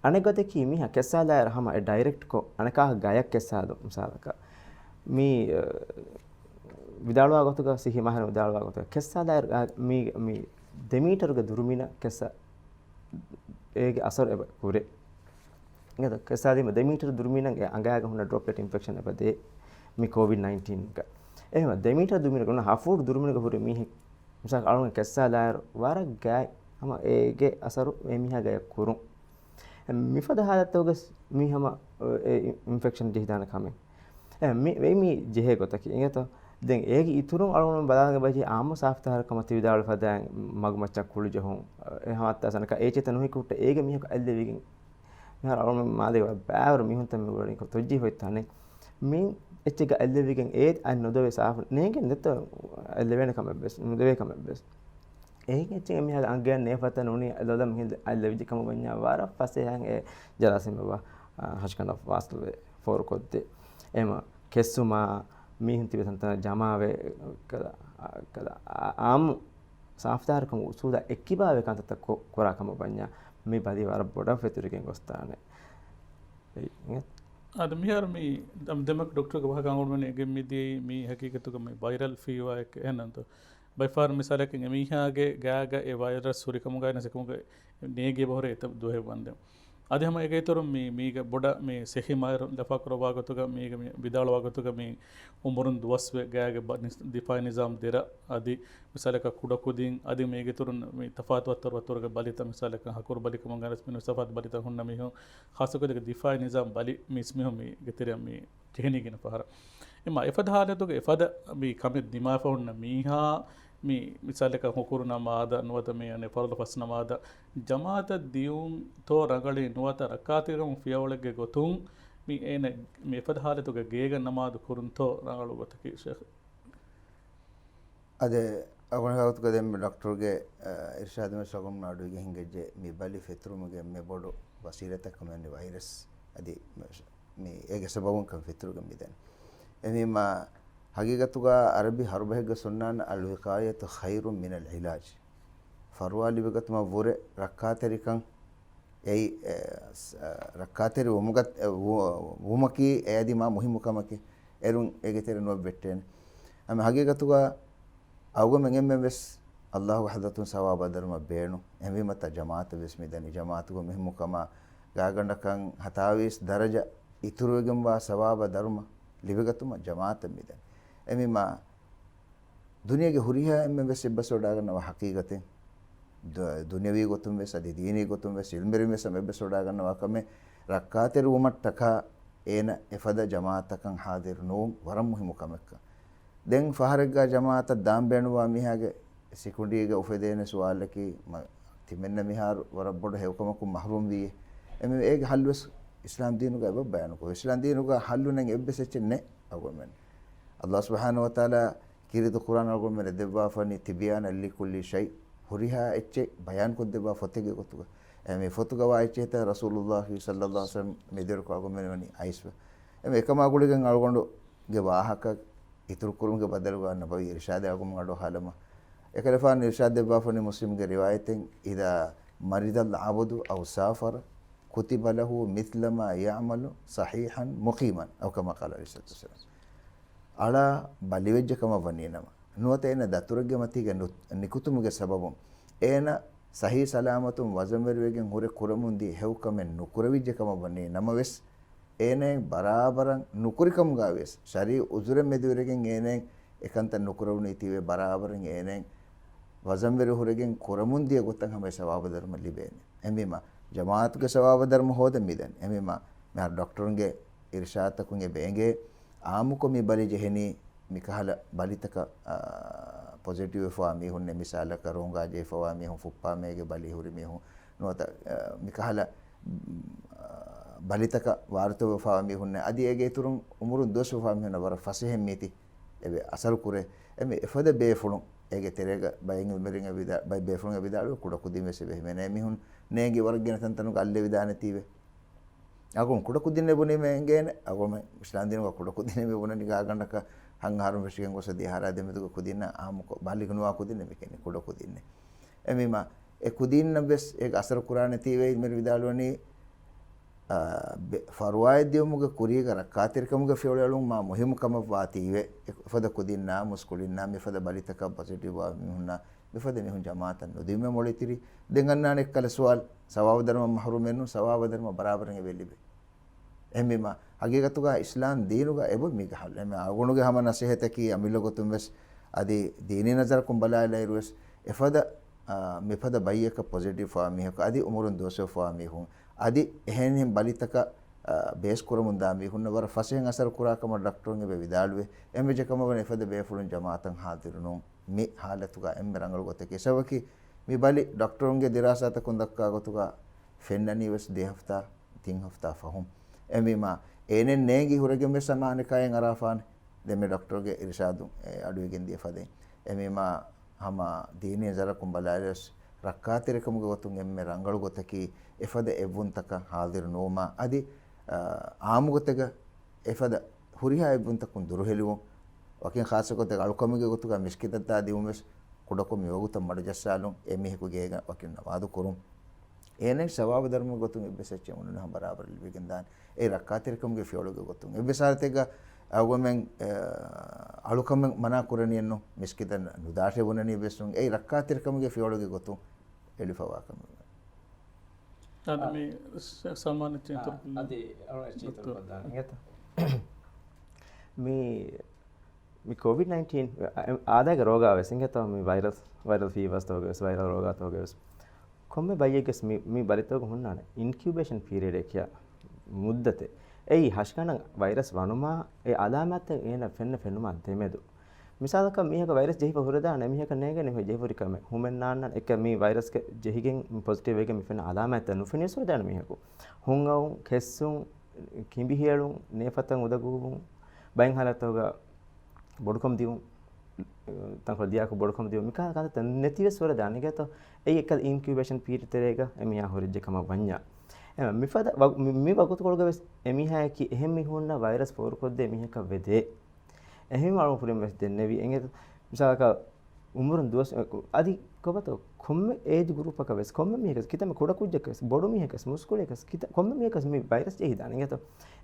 އަނެއްގޮތަކީ މީހާ ކެއްސާލާއިރު ހަމަ އެ ޑައިރެކްޓްކޮށް އަނެކާ ގަޔަށް ކެއްސާލުން މިސާލަކަށް. މީ، އަ، ވިދާޅުވާ ގޮތުގަ ސިއްހީ މާހިރުން ވިދާޅުވާ ގޮތުގަ ކެއްސާލާއިރު ގާ-، މީ، މީ ދެ މީޓަރުގެ ދުރުމިނަށް ކެއްސަ އޭގެ އަސަރު އެބަ ކުރޭ. އިނގޭތަ؟ ކެއްސާލީމަ ދެ މީޓަރު ދުރުމިނަށް އެ އަނގައިގަ ހުންނަ ޑްރޮޕްލެޓް އިންފެކްޝަން އެބަ ދޭ މި ކޯވިޑް ނައިންޓީންގަ. އެހެންވީމަ ދެ މީޓަރު ދުރުމިނަށް ހުންނަ ހަ ފޫޓް ދުރުމިނަށް ހުރި މީހެއް މިސާލަކަށް އަޅުގަނޑު ކެއްސާލާއިރު ވަރަށް ގާތް ހަމަ އޭގެ އަސަރު އެ މީހާގަ ކުރުން. މިފަދަ ހާލަތުގަ މީ ހަމަ އެ އިންފެކްޝަން ޖެހިދާނެ ކަމެއް. އެ، މި، މި، މި ޖެހޭ ގޮތަކީ. އިނގޭތޯ؟ ދެން އޭގެ އިތުރުން އަޅުގަނޑު ބަލާލަން އެބަޖެހޭ އާއްމު ސާފުތަހާރުކަމަށް ތި ވިދާޅުވި ފަދައިން މަގުމައްޗަށް ކުޅުޖެހުން، އެ ހަމައަށް އަނެކާ އޭޗެތައް ނުހިކުއްޓަ އޭގެ މީހަކު އަތްލެވިގެން. މިހާރު އަޅުގަނޑު މާލޭގެ ވަރަށް ބައިވަރު މީހުންތައް މި އުޅެނީ ތޮއްޖީހި ހޮތް ތަނެއް. މި އެއްޗެއްގަ އަތްލެވިގެން އޭ އަތް ނުދެވޭ ސާފު ނޭނގެ ނެތޯ އަތްލެވޭނެ ކަމެއް ވެސް، ނުދެވޭ ކަމެއް ވެސް. އެހެން އެއްޗެއް އެމީހާގެ އަނގަޔަށް ނޭފަތަށް ނޫނީ ލޮލަށް މިހެން އަތްލެވިއްޖެ ކަމަށް ވަންޏާ ވަރަށް ފަސޭހައިން އެ ޖަރާސީމް އެބަ، އާ، ހަށިގަނޑަށް ވާސިލްވެ ފޯރުކޮށްދޭ. އެހެންވީމަ ކެއްސުމާ، މީހުން ތިބި ތަންތަނަށް ޖަމާވެ، ކަލަ، ކަލަ، އާ، އާއްމު ސާފުތަހާރުކަމުގެ އުސޫލާ އެއްކިބާވެ ކަންތައްތައް ކޮ-، ކުރާ ކަމަށް ވަންޏާ މި ބަލި ވަރަށް ބޮޑަށް ފެތުރިގެން ގޮސްދާނެ. އެއީ، އާދެ، މިހާރު މި ދެ-، ދެމަކު ޑޮކްޓަރުގެ ވާހަކަ އަޅުގަނޑުމެން އެނގެން މިދިޔައީ މީ ހަގީގަތުގަ މި ވައިރަލް ފީވާއެއް އެހެންނަންތޯ؟ ބައިފަހަރު މިސާލަކަށް އެމީހާގެ ގާގަ އެ ވައިރަސް ހުރިކަމުގައި ނަސެކަމުގައި ނޭގި އެބަހުރޭ އެތައް ދުވަހެއް ވަންދެން. އަދި ހަމަ އޭގެ އިތުރުން މީ، މީގެ ބޮޑަށް މި ސިއްހީ މާހިރުން ލަފާކުރައްވާ ގޮތުގަ މީގެ މި ވިދާޅުވާ ގޮތުގަ މި އުމުރުން ދުވަސްވެ ގާގެ ބަ-، ނިސް-، ދިފާއީ ނިޒާމް ދެރަ އަދި މިސާލަކަށް ކުޑަކުދިން އަދި މީގެ އިތުރުން މި ތަފާތު ވައްތަރު ވައްތަރުގެ ބަލިތައް މިސާލަކަށް ހަކުރު ބަލިކަމުގަ މި ތަފާތު ބަލިތައް ހުންނަ މީހުން ޚާއްޞަކޮށް ދިފާއީ ނިޒާމް ބަލި މީސްމީހުން މީގެ ތެރެއަށް މި ޖެހެނީ ގިނަ ފަހަރަށް. އެމާ އެފަދަ ހާލަތުގަ އެފަދަ މި ކަމެއް ދިމާފަ ހުންނަ މީހާ، މި މިސާލަކަށް ހުކުރު ނަމާދަށް ނުވަތަ މި އަނެއް ފަރުޟު ފަސް ނަމާދަށް ޖަމާޢަތަށް ދިޔުންތޯ ރަނގަޅީ ނުވަތަ ރައްކާތެރިކަމުން ފިޔަވަޅެއްގެ ގޮތުން މި އޭނަ މި އެފަދަ ހާލަތުގަ ގޭގަ ނަމާދު ކުރުންތޯ ރަނގަޅު ގޮތަކީ ޝޭޚް؟ އަދެ އަގުނި ހައުތުގަ ދެން މި ޑޮކްޓަރުގެ، އަ، އިރްޝާދު މެސް އަގުން އަޑުއިގެން ހިނގައްޖެ މި ބަލި ފެތުރުމުގެ މެ ބޮޑު ވަސީލަތަކަށް މި ވައިރަސް އަދި މި އޭގެ ސަބަބުން ކަން ފެތުރުގެން މިދަނީ. އެމީމާ ހަގީގަތުގަ އަރަބި ހަރުބަހެއްގަ ސުންނާން، "الوقاية خير من العلاج." ފަރުވާ ލިބިގަތުމަށް ވުރެ ރައްކާތެރިކަން އެއީ، އެ، ސް-، އަ، ރައްކާތެރި ވުމުގަ-، އެ، ވު-، ވުމަކީ އެއަދި މާ މުހިއްމު ކަމަކީ. އޭރުން އޭގެ ތެރެ ނުވެއްޓޭނެ. ހަމަ ހަގީގަތުގަ އަޅުގަނޑުމެން އެންމެން ވެސް އައްލާހުގެ ޙަޟްރަތުން ސަވާބާ ދަރުމަ ބޭނުން. އެހެންވީމަ ތަ ޖަމާޢަތަށް ވެސް މިދަނީ. ޖަމާޢަތުގެ މުހިއްމުކަމާ ގާގަނޑަކަށް ހަތާވީސް ދަރަޖަ އިތުރުވެގެންވާ ސަވާބާ ދަރުމަ ލިބިގަތުމަށް ޖަމާޢަތަށް މިދަނީ. އެމީމާ ދުނިޔޭގެ ހުރިހާ އެންމެން ވެސް އެއްބަސްވަޑާގަންނަވާ ޙަޤީޤަތެއް. ދު-، ދުނިޔަވީ ގޮތުން ވެސް އަދި ދީނީ ގޮތުން ވެސް އިލްމެރިން ވެސް ހަމަ އެއްބަސްވަޑާގަންނަވާ ކަމެއް ރައްކާތެރިވުމަށްޓަކާ އޭނަ އެފަދަ ޖަމާޢަތަކަށް ޙާޟިރު ނުވުން ވަރަށް މުހިއްމު ކަމެއްކަން. ދެން ފަހަރެއްގާ ޖަމާޢަތަށް ދާން ބޭނުންވާ މީހާގެ ސިކުނޑީގަ އުފެދޭނެ ސުވާލަކީ، މަ-، ތިމެންނަ މިހާރު ވަރަށް ބޮޑު ހެޔޮކަމަކުން މަޙްރޫމް ވީއޭ. އެމެ-، އޭގެ ޙައްލުވެސް އިސްލާމް ދީނުގަ އެބަ ބަޔާނުކޮށް. އިސްލާމް ދީނުގަ ޙައްލު ނެތް އެއްވެސް އެއްޗެއް ނެތް އަގުމެން. އައްލާހު ސުބްޙާނަހު ވަތަޢާލާ ކީރިތި ޤުރްއާން އަޅުގަނޑުމެންނަށް ދެއްވާފަނީ ތިބްޔާނަން ލިކުއްލި ޝައި، ހުރިހާ އެއްޗެއް ބަޔާންކޮށްދެއްވާ ފޮތެއްގެ ގޮތުގަ. އެ މި ފޮތުގަވާ އެއްޗެހިތާ ރަސޫލުއްލާހި ޞައްލައްލާހު ޢަލައިހި ވަސައްލަމް މެދުވެރިކޮށް އަޅުގަނޑުމެން ވަނީ އައިސްފަ. އެ މި އެކަމާ ގުޅިގެން އަޅުގަނޑުގެ ވާހަކަ އިތުރުކުރުމުގެ ބަދަލުގަ ނަބަވީ އިރުޝާދެއް އަޅުގަނޑު ހާލަމާ. އެކަލޭގެފާނު އިރުޝާދު ދެއްވާފަނީ މުސްލިމްގެ ރިވާޔަތެއް، "إذا مرض العبد أو سافر كتب له مثل ما يعمل صحيحا مقيما." أو كما قال عليه الصلاة والسلام. އަޅާ ބަލިވެއްޖެ ކަމަށް ވަނީ ނަމަ، ނުވަތަ އޭނަ ދަތުރެއްގެ މަތީގަ ނު-، ނިކުތުމުގެ ސަބަބުން އޭނަ ސަހީ ސަލާމަތުން ވަޒަންވެރިވެގެން ހުރެ ކުރަމުންދިޔަ ހެޔޮ ކަމެއް ނުކުރެވިއްޖެ ކަމަށް ވަނީ ނަމަވެސް، އޭނައެއް ބަރާބަރަށް ނުކުރިކަމުގަވިޔަސް، ޝަރީ އުޒުރެއް މެދުވެރިގެން އޭނައެއް އެކަންތައް ނުކުރެވުނީތީވެ، ބަރާބަރަށް އޭނައެއް ވަޒަންވެރި ހުރެގެން ކުރަމުންދިޔަ ގޮތަށް ހަމަ ސަވާބު ދަރުމަ ލިބޭނެ. އެހެންވީމަ، ޖަމާޢަތުގެ ސަވާބު ދަރުމަ ހޯދަން މިދަން. އެހެންވީމަ، މިހާރު ޑޮކްޓަރުންގެ އިރުޝާދުތަކުން އެބަ އެނގޭ، އާއްމުކޮށް މި ބަލި ޖެހެނީ މިކަހަލަ ބަލިތަކަށް، އާ، ޕޮޒިޓިވް ވެފަވާ މީހުންނެއް، މިސާލަކަށް ރޯނގާ ޖެހިފަވާ މީހުން، ފުއްޕާމޭގެ ބަލި ހުރި މީހުން ނުވަތަ، އާ، މިކަހަލަ، އާ، ބަލިތަކަށް ވާރިތުވެފަވާ މީހުންނެއް، އަދި އޭގެ އިތުރުން އުމުރުން ދުވަސްވެފަވާ މީހުންނަށް ވަރަށް ފަސޭހައިން މީތި އެބަ އަސަރު ކުރޭ. އެމެ އެފަދަ ބޭފުޅުން އޭގެ ތެރޭގަ ބައެއް އިލްމެރިން ވިދާ-، ބައެއް ބޭފުޅުން ވިދާޅުވެ ކުޑަކުދިން ވެސް އެބަ ހިމެނޭ މީހުން ނޭނގި ވަރަށް ގިނަ ތަންތަނުގަ އައްލެވިދާނެތީވެ. އަގުން ކުޑަކުދިންނެއް ބުނީމަ އެނގޭނެ، އަގުން އިސްލާމް ދީނުގަ ކުޑަކުދިންނެއް މި ބުނަނީ ގާގަނޑަކަށް ހަން އަހަރުން ފެށިގެން ގޮސް އަދި އަހަރާ ދެމެދުގަ ކުދިންނަށް އާއްމުކޮށް ބަލިގަ ނުވާ ކުދިންނެއް މި ކިޔަނީ ކުޑަކުދިންނެއް. އެމީމާ އެ ކުދިންނަށް ވެސް އޭގެ އަސަރު ކުރާނެތީވެ އިލްމެރި ވިދާޅުވަނީ، އާ، ބެ-، ފަރުވާއެއް ދިއުމުގެ ކުރީގަ ރައްކާތެރިކަމުގެ ފިޔަވަޅު އެޅުން މާ މުހިއްމު ކަމަށް ވާތީވެ، އެފަދަ ކުދިންނާ މުސްކުޅިންނާ މިފަދަ ބަލިތަކަށް ޕޮޒިޓިވް ވާ މީހުންނާ މިފަދަ މީހުން ޖަމާޢަތަށް ނުދިއުމެއް މޮޅިތިރި. ދެން އަންނާނެ އެއްކަލަ ސުވާލު، ސަވާބު ދަރުމަ މަހްރޫމެއްނު، ސަވާބު ދަރުމަ ބަރާބަރަށް އެބަ ލިބޭ. އެހެންވީމަ، ހަގީގަތުގަ އިސްލާމް ދީނުގަ އެބަ މީގަ ހައްލު. އެމެ އަޅުގަނޑުގެ ހަމަ ނަސޭހަތަކީ އަމިއްލަ ގޮތުން ވެސް އަދި ދީނީ ނަޒަރަކުން ބަލާލައިރު ވެސް އެފަދަ، އާ، މިފަދަ ބައްޔަކަށް ޕޮޒިޓިވް ފާ މީހަކު އަދި އުމުރުން ދުވަސްވެފާ މީހުން އަދި އެހެނިހެން ބަލިތަކަށް، އާ، ބޭސް ކުރަމުން ދާ މީހުންނަށް ވަރަށް ފަސޭހައިން އަސަރު ކުރާ ކަމަށް ޑޮކްޓަރުން އެބަ ވިދާޅުވޭ. އެހެން ވެއްޖެ ކަމަށް ވަނީ އެފަދަ ބޭފުޅުން ޖަމާޢަތަށް ޙާޟިރު ނޫން. މި ޙާލަތުގަ އެންމެ ރަނގަޅު ގޮތަކީ ސަބަބަކީ މި ބަލި ޑޮކްޓަރުންގެ ދިރާސާތަކުން ދައްކާ ގޮތުގަ ފެންނަނީ ވެސް ދެ ހަފްތާ ތިން ހަފްތާ ފަހުން. އެހެންވީމާ، އޭނެއް ނޭނގި ހުރެގެން ވެސް ހަމަ އަނެކާއިން އަރާފާނެ. ދެންމެ ޑޮކްޓަރުގެ އިރުޝާދުން އެ އަޑުއިގެން ދިޔަ ފަދައިން. އެހެންވީމާ، ހަމަ ދީނީ ނަޒަރަކުން ބަލާލިޔަސް، ރައްކާތެރިކަމުގެ ގޮތުން އެންމެ ރަނގަޅު ގޮތަކީ، އެފަދަ އެއްވުންތަކަށް ޙާޟިރު ނުވުމާ، އަދި، އާ، އާއްމު ގޮތެއްގަ އެފަދަ ހުރިހާ އެއްވުންތަކުން ދުރުހެލިވުން، ވަކިން ޚާއްޞަ ގޮތެއް އަޅުކަމެއްގެ ގޮތުގަ މިސްކިތަށް ދާ ދިއުން ވެސް ކުޑަކޮށް މި ވަގުތަށް މަޑުޖައްސާލުން، އެ މީހަކު ގޭގަ ވަކިން ނަމާދު ކުރުން. އޭނައަށް ސަވާބު ދަރުމަ ގޮތުން އެއްވެސް އެއްޗެއް އުނދަގޫ ނުހަން ބަރާބަރަށް ލިބިގެން ދާނެ. އެ ރައްކާތެރިކަމުގެ ފިޔަވަޅުގެ ގޮތުން. އެއްވެސް ހާލަތެއްގަ އަޅުގަނޑުމެން، އަ، އަޅުކަމެއް މަނާ ކުރަނީއެއްނު، މިސްކިތަށް ނުދާށޭ ބުނަނީ އެއްވެސް ނޫން. އެއީ ރައްކާތެރިކަމުގެ ފިޔަވަޅުގެ ގޮތުން އެޅިފަވާ ކަމެއް. އަދި އާ. މި ސ-، ސަލްމާން އެއްޗެއް އާ، އިތުރު ކުރުން. އަދި އަޅުގަނޑު އެއްޗެއް އިތުރު ކޮށްދާނެ. އިނގޭތަ؟ މި، މި ކޯވިޑް ނައިންޓީން އާދައިގެ ރޯގާ ވެސް އިނގޭތޯ، މި ވައިރަލް، ވައިރަލް ފީވާސްތަކުގެ ވެސް، ވައިރަލް ރޯގާތަކުގެ ވެސް. ކޮންމެ ބައްޔެއްގެސް މި، މި ބަލިތަކުގަ ހުންނާނެ އިންކިއުބޭޝަން ޕީރިއަޑެއް ކިޔާ މުއްދަތެއް. އެއީ ހަށިގަނޑަށް ވައިރަސް ވަނުމާ، އެ އަލާމާތްތައް އޭނަ ފެންނަ ފެނުމާ ދެމެދު. މިސާލަކަށް މީހަކަށް ވައިރަސް ޖެހިފަ ހުރެދާނެ މީހަކަށް ނޭނގެނީ އެ ޖެހިފަ ހުރި ކަމެއް. ހުމެއް ނާންނާނެ އެކަ މީ ވައިރަސްގެ ޖެހިގެން ޕޮޒިޓިވް ވެގެން މި ފެންނަ އަލާމާތްތައް ނުފެނިވެސް ހުރެދާނެ މީހަކު. ހުން އައުން، ކެއްސުން، ކިނބި ހިޔަޅުން، ނޭފަތަށް އުނދަގޫވުން، ބައެއް ހާލަތުގަ ބޮޑުކަން ދިއުން، ތަންކޮޅެއް ދިޔާކު ބޮޑުކަމަށް ދިޔުން، މިކަހަލަ ކަންތައްތައް ނެތިވެސް ވަރަށް ދާނެ އިނގޭތޯ. އެއީ އެއްކަލަ އިންކިއުބޭޝަން ޕީރިއަޑް ތެރޭގަ އެމީހާ ހުރެއްޖެ ކަމަށް ވަންޏާ. އެ، މިފަދަ ވަގު-، މި، މި ވަގުތުކޮޅުގަ ވެސް އެމީހާއަކީ އެހެން މީހުންނަށް ވައިރަސް ފޯރުކޮށްދޭ މީހަކަށް ވެދޭ. އެހެން އަޅުން ކުރިން ވެސް ދެންނެވި. އެނގޭތޯ، މިސާލަކަށް އުމުރުން ދުވަސް، އަދި ކޮބާތޯ، ކޮންމެ އޭޖް ގްރޫޕަކަށް ވެސް، ކޮންމެ މީހަކަސް، ކިތަންމެ ކުޑަކުއްޖަކަސް، ބޮޑު މީހަކަސް، މުސްކުޅިއަކަސް، ކިތަ-، ކޮންމެ މީހަކަސް މި ވައިރަސް ޖެހިދާނެ އިނގޭތޯ.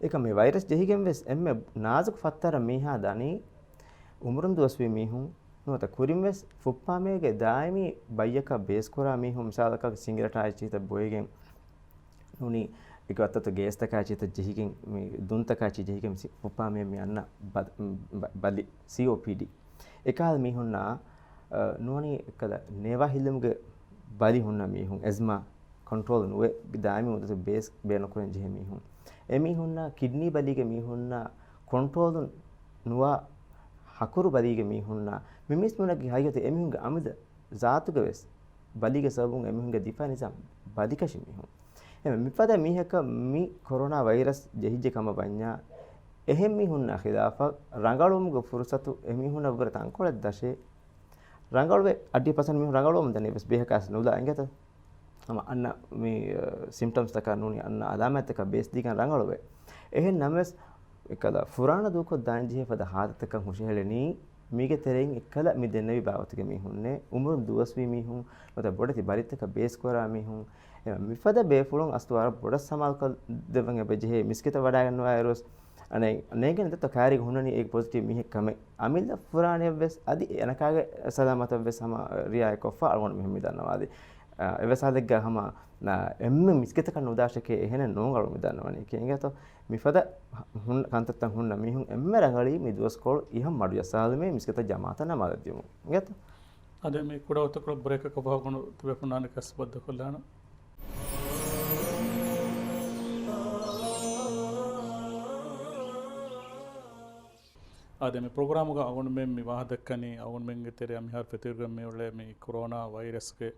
އެކަމް މި ވައިރަސް ޖެހިގެން ވެސް އެންމެ ނާޒުކު ފައްތަރަށް މީހާ ދަނީ އުމުރުން ދުވަސްވީ މީހުން ނުވަތަ ކުރިން ވެސް ފުއްޕާމޭގެ ދާއިމީ ބައްޔަކަށް ބޭސްކުރާ މީހުން، މިސާލަކަށް ސިނގިރަޓާ އެއްޗިތައް ބޮއެގެން ނޫނީ އެކު އަތަތު ގޭސްތަކާ އެއްޗިތައް ޖެހިގެން މި ދުންތަކާ އެއްޗި ޖެހިގެން މި ސި-، ފުއްޕާމޭ މި އަންނަ ބަ-، ބަ-، ބަލި، ސީއޯޕީޑީ. އެކަހަލަ މީހުންނާ، އަ، ނޫނީ އެއްކަލަ ނޭވާ ހިއްލުމުގެ ބަލި ހުންނަ މީހުން، އެޒްމާ ކޮންޓްރޯލް ނުވެ، ދާއިމީ މުއްދަތު ބޭސް ބޭނުންކުރަން ޖެހޭ މީހުން. އެމީހުންނަށް ކިޑްނީ ބަލީގެ މީހުންނަށް ކޮންޓްރޯލު ނުވާ ހަކުރު ބަލީގެ މީހުންނަށް މި މީސްމުނަކީ ހަގީގަތު އެމީހުންގެ އަމިއްލަ ޒާތުގަ ވެސް ބަލީގެ ސަބަބުން އެމީހުންގެ ދިފާއީ ނިޒާމް ބަލިކަށި މީހުން. އެހެން މިފަދަ މީހަކަށް މި ކޮރޯނާ ވައިރަސް ޖެހިއްޖެ ކަމަށް ވަންޏާ، އެހެން މީހުންނާ ޚިލާފަށް ރަނގަޅުވުމުގެ ފުރުސަތު އެމީހުންނަށްވުރެ ތަންކޮޅެއް ދަށޭ. ރަނގަޅުވެ، އައްޑި ޕަސެންޓް މީހުން ރަނގަޅުވަމުން ދަނީ ވެސް ބޭހަކާސް ނުލާ އިނގޭތަ؟ ހަމަ އަންނަ މި، އަ، ސިމްޓަމްސްތަކާ ނޫނީ އަންނަ އަލާމާތްތަކާ ބޭސް ދީގެން ރަނގަޅުވެ. އެހެން ނަމަވެސް، އެކަލަ ފުރާނަ ދޫކޮށް ދާން ޖެހޭ ފަދަ ހާލަތަކަށް ހުށަހެޅެނީ، މީގެ ތެރެއިން އެއްކަލަ މި ދެންނެވި ބާވަތުގެ މީހުންނޭ، އުމުރުން ދުވަސްވީ މީހުން، ނުވަތަ ބޮޑެތި ބަލިތަކަށް ބޭސްކުރާ މީހުން، އެ، މިފަދަ ބޭފުޅުން އަސްލު ވަރަށް ބޮޑަށް ސަމާލުކޮށް ދެއްވަން އެބަ ޖެހޭ. މިސްކިތަށް ވަޑައިގަންނަވާއިރުވެސް، އަނެއް ނޭނގެން ދެއްތޯ ކައިރީގަ ހުންނަނީ އޭގެ ޕޮޒިޓިވް މީހެއް ކަމެއް. އަމިއްލަ ފުރާނަޔަށްވެސް އަދި އެނަކާގެ ސަލާމަތަށްވެސް ހަމަ ރިއާޔަތްކޮށްފަ އަޅުގަނޑު މިހެން މި ދަންނަވާލީ. އ، އެވެސް ހާލެއްގަ ހަމަ، އ، އެންމެ މިސްކިތަކަށް ނުދާށެކޭ އެހެނެއް ނޫން އަޅު މި ދަންނަވަނީ. ކި އިނގޭތޯ މިފަދަ ހުން-، ކަންތައްތައް ހުންނަ މީހުން އެންމެ ރަނގަޅީ މި ދުވަސްކޮޅު އިހަށް މަޑު ޖައްސާލުމޭ މިސްކިތަށް ޖަމާޢަތަށް ނަމާދަށް ދިޔުމުން. އިނގޭތޯ؟ އަދި މި ކުޑަ ވަގުތަކު ބްރޭކަކަށް ފަހު އަޅުގަނޑު ތިބޭފުޅުންނާ އަނެއްކާސް ބައްދަލުކޮށްލާނަން. އާދެ، މި ޕްރޮގްރާމުގަ އަޅުގަނޑުމެން މި ވާހަކަ ދައްކަނީ، އަޅުގަނޑުމެންގެ ތެރެއަށް މިހާރު ފެތުރިގެން މިއުޅޭ މި ކޮރޯނާ ވައިރަސްގެ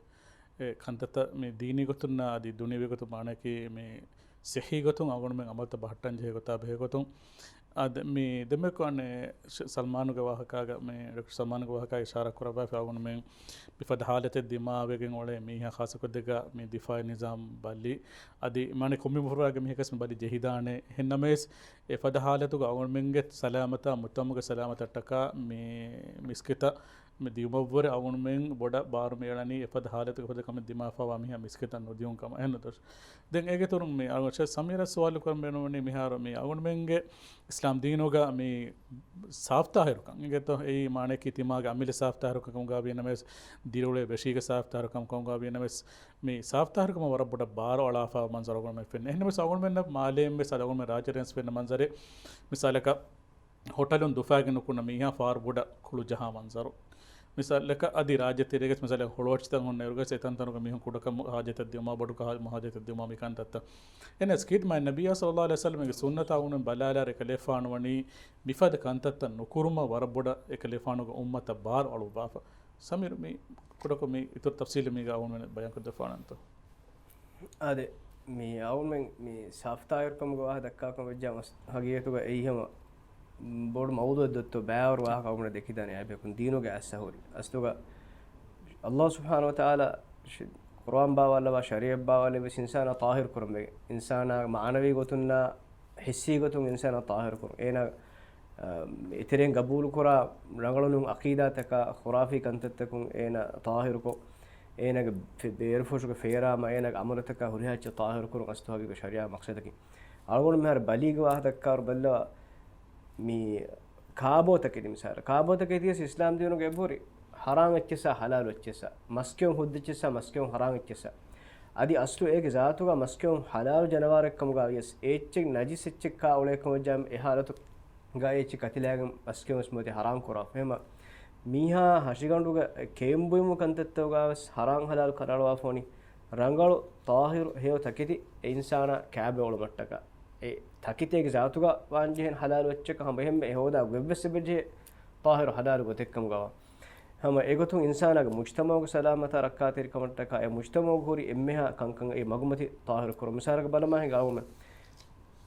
އެ ކަންތައްތައް މި ދީނީ ގޮތުންނާ އަދި ދުނިޔަވީ ގޮތުން މާނައަކީ މި ސިއްހީ ގޮތުން އަޅުގަނޑުމެން އަމަލުތައް ބަހައްޓަން ޖެހޭ ގޮތާ ބެހޭ ގޮތުން. އާދެ، މި ދެމެކު އަނެއް ޝ-، ސަލްމާނުގެ ވާހަކާގަ، މި ޑޮކްޓަރ ސަލްމާނުގެ ވާހަކާގަ އިޝާރާތް ކުރައްވާފަ އަޅުގަނޑުމެން މިފަދަ ހާލަތެއް ދިމާވެގެން އުޅޭ މީހާ ޚާއްޞަކޮށް ދެގަ މި ދިފާއީ ނިޒާމް ބަލި. އަދި މާނަ ކޮންމެ ފުރާގެ މީހަކަސް މި ބަލި ޖެހިދާނެ. އެހެން ނަމަވެސް، އެފަދަ ހާލަތުގަ އަޅުގަނޑުމެންގެ ސަލާމަތާ މުޖްތަމަޢުގެ ސަލާމަތަށްޓަކާ މި މިސްކިތަށް މި ދިޔުމަށްވުރެ އަޅުގަނޑުމެން ބޮޑަށް ބާރު މިއެޅަނީ އެފަދަ ހާލަތުގެ ފަދަ ކަމެއް ދިމާވާ މީހާ މިސްކިތަށް ނުދިޔުން ކަމަށް. އެހެންނުތޯ؟ ދެން އޭގެ އިތުރުން މި އަޅުގަނޑު ޝޭޚް ސަމީރަށް ސުވާލު ކުރަން ބޭނުންވަނީ މިހާރު މި އަޅުގަނޑުމެންގެ އިސްލާމް ދީނުގަ މި ސާފްތާހިރުކަން އިނގޭތޯ؟ އެއީ މާނައަކީ ތިމާގެ އަމިއްލަ ސާފްތާހިރުކަމުގަ ވީނަމަވެސް، ދިރިއުޅޭ ވެށީގެ ސާފްތާހިރުކަމުގަ ވީނަމަވެސް، މި ސާފްތާހިރުކަމަށް ވަރަށް ބޮޑަށް ބާރު އަޅާފަ މަންޒަރު އަޅުގަނޑުމެން ފެންނަ. އެހެންނަމަވެސް އަޅުގަނޑުމެންނަށް މާލޭންވެސް އަދި އަޅުގަނޑުމެން ރާއްޖެ ރޭންސް ފެންނަ މަންޒަރެއް، މިސާލަކަށް، ހޮޓަލުން ދުފާގެން ނުކުންނަ މީހާ ފާރު ބޮޑަށް ކުޅު ޖަހާ މަންޒަރު. މިސާލަކަށް އަދި ރާއްޖެ ތެރޭގަސް މިސާލަކަށް ހޮޅުއައްޗިތައް ހުންނައިރުގަސް އެތަންތަނުގަ މީހުން ކުޑަކަމު ހާޖަތަށް ދިޔުމާ، ބޮޑު ކަހަ-، ހާޖަތަށް ދިޔުމާ މި ކަންތައްތައް. އެހެނަސް ކީރިތި މާތް ނަބިއްޔާ ޞައްލައްލާހު ޢަލައިހި ވަސައްލަމްގެ ސުންނަތާ އަޅުގަނޑުމެން ބަލާލާއިރު އެކަލޭގެފާނު ވަނީ މިފަދަ ކަންތައްތައް ނުކުރުމަށް ވަރަށް ބޮޑަށް އެކަލޭގެފާނުގެ އުއްމަތަށް ބާރު އަޅުއްވާފަ. ސަމީރު މި ކުޑަކޮށް މި އިތުރު ތަފްސީލެއް މީގަ އަޅުގަނޑުމެން ބަޔާންކޮށްދެއްވާނަންތޯ؟ އާދެ، މި އަޅުގަނޑުމެން މި ސާފްތާހިރުކަމުގެ ވާހަކަ ދައްކާކަމަށް ވެއްޖެ ހަގީގަތުގަ އެއީ ހަމަ ބޮޑު މައުޟޫޢެއް ދޮއްތޯ ބައިވަރު ވާހަކަ އަޅުގަނޑު ދެކިދާނެ އައިބެކުން ދީނުގެ އައްސަ ހުރި. އަސްލުގަ ﷲ ސުބްޙާނަހޫ ވަތަޢާލާ ޝި-، ޤުރުއާން ބާވާލަވާ ޝަރީޢަތް ބާވާލެއްވި އިންސާނާ ޠާހިރު ކުރަން ވެގެން. އިންސާނާ މާނަވީ ގޮތުންނާ ޙިއްސީ ގޮތުން އިންސާނާ ޠާހިރު ކުރުން. އޭނާ، އަ، އެތެރެއިން ގަބޫލުކުރާ ރަނގަޅު ނޫން ޢަޤީދާތަކާ، ޚުރާފީ ކަންތައްތަކުން އޭނާ ޠާހިރުކޮށް، އޭނާގެ ފެ-، ބޭރުފުށުގެ ފޭރާމަ، އޭނާގެ އަމަލުތަކާ ހުރިހާ އެއްޗެއް ޠާހިރުކުރުން އަސްތު ހަގީގަތު ޝަރީޢާ މަޤްޞަދަކީ. އަޅުގަނޑު މިހާރު ބަލީގެ ވާހަކަ ދައްކާއިރު ބައްލަވާ މި ކާބޯތަކެތި މިސާލަށް. ކާބޯތަކެތިވެސް އިސްލާމް ދީނުގަ އެބަހުރި ޙަރާމް އެއްޗެއްސާ ޙަލާލު އެއްޗެއްސާ، މަސްކެއުން ހުއްދަ އެއްޗެއްސާ، މަސްކެއުން ޙަރާމް އެއްޗެއްސާ. އަދި އަސްލު އޭގެ ޒާތުގަ މަސްކެއުން ޙަލާލު ޖަނަވާރެއްކަމުގަ ވިޔަސް އެ އެއްޗެއް ނަޖިސް އެއްޗެއްކާ އުޅޭކަމަށް ޖަހަން އެ ޙާލަތު ގަ އެ އެއްޗެއް ކަތިލާގެން މަސްކެއުން ވެސް މިއޮތީ ޙަރާމް ކުރާފަ. އެހެމަ މީހާ ހަށިގަނޑުގަ ކެއުން ބުއިމު ކަންތައްތަކުގަ ވެސް ޙަރާމް ޙަލާލު ކަރަޅުވާފަ ވަނީ ރަނގަޅު ޠާހިރު ހެޔޮ ތަކެތި އެ އިންސާނާ ކާބެއް އުޅުމަށްޓަކާ. އެ ތަކެތޭގެ ޒާތުގަ ވާންޖެހޭނެ ހަލާލު އެއްޗަކަށް ހަމަ އެހެންމެ އެ ހޯދާ ގޮތްވެސް އެބަޖެހޭ ޠާހިރު ހަލާލު ގޮތެއްކަމުގަވާ. ހަމަ އެގޮތުން އިންސާނާގެ މުޖްތަމަޢުގެ ސަލާމަތާ ރައްކާތެރިކަމަށްޓަކާ އެ މުޖްތަމަޢުގަ ހުރި އެންމެހާ ކަންކަން އެ މަގުމަތި ޠާހިރު ކުރުން. މިސާލަކަށް ބަލަމާ ހިނގާ އަޅުގަނޑުމެން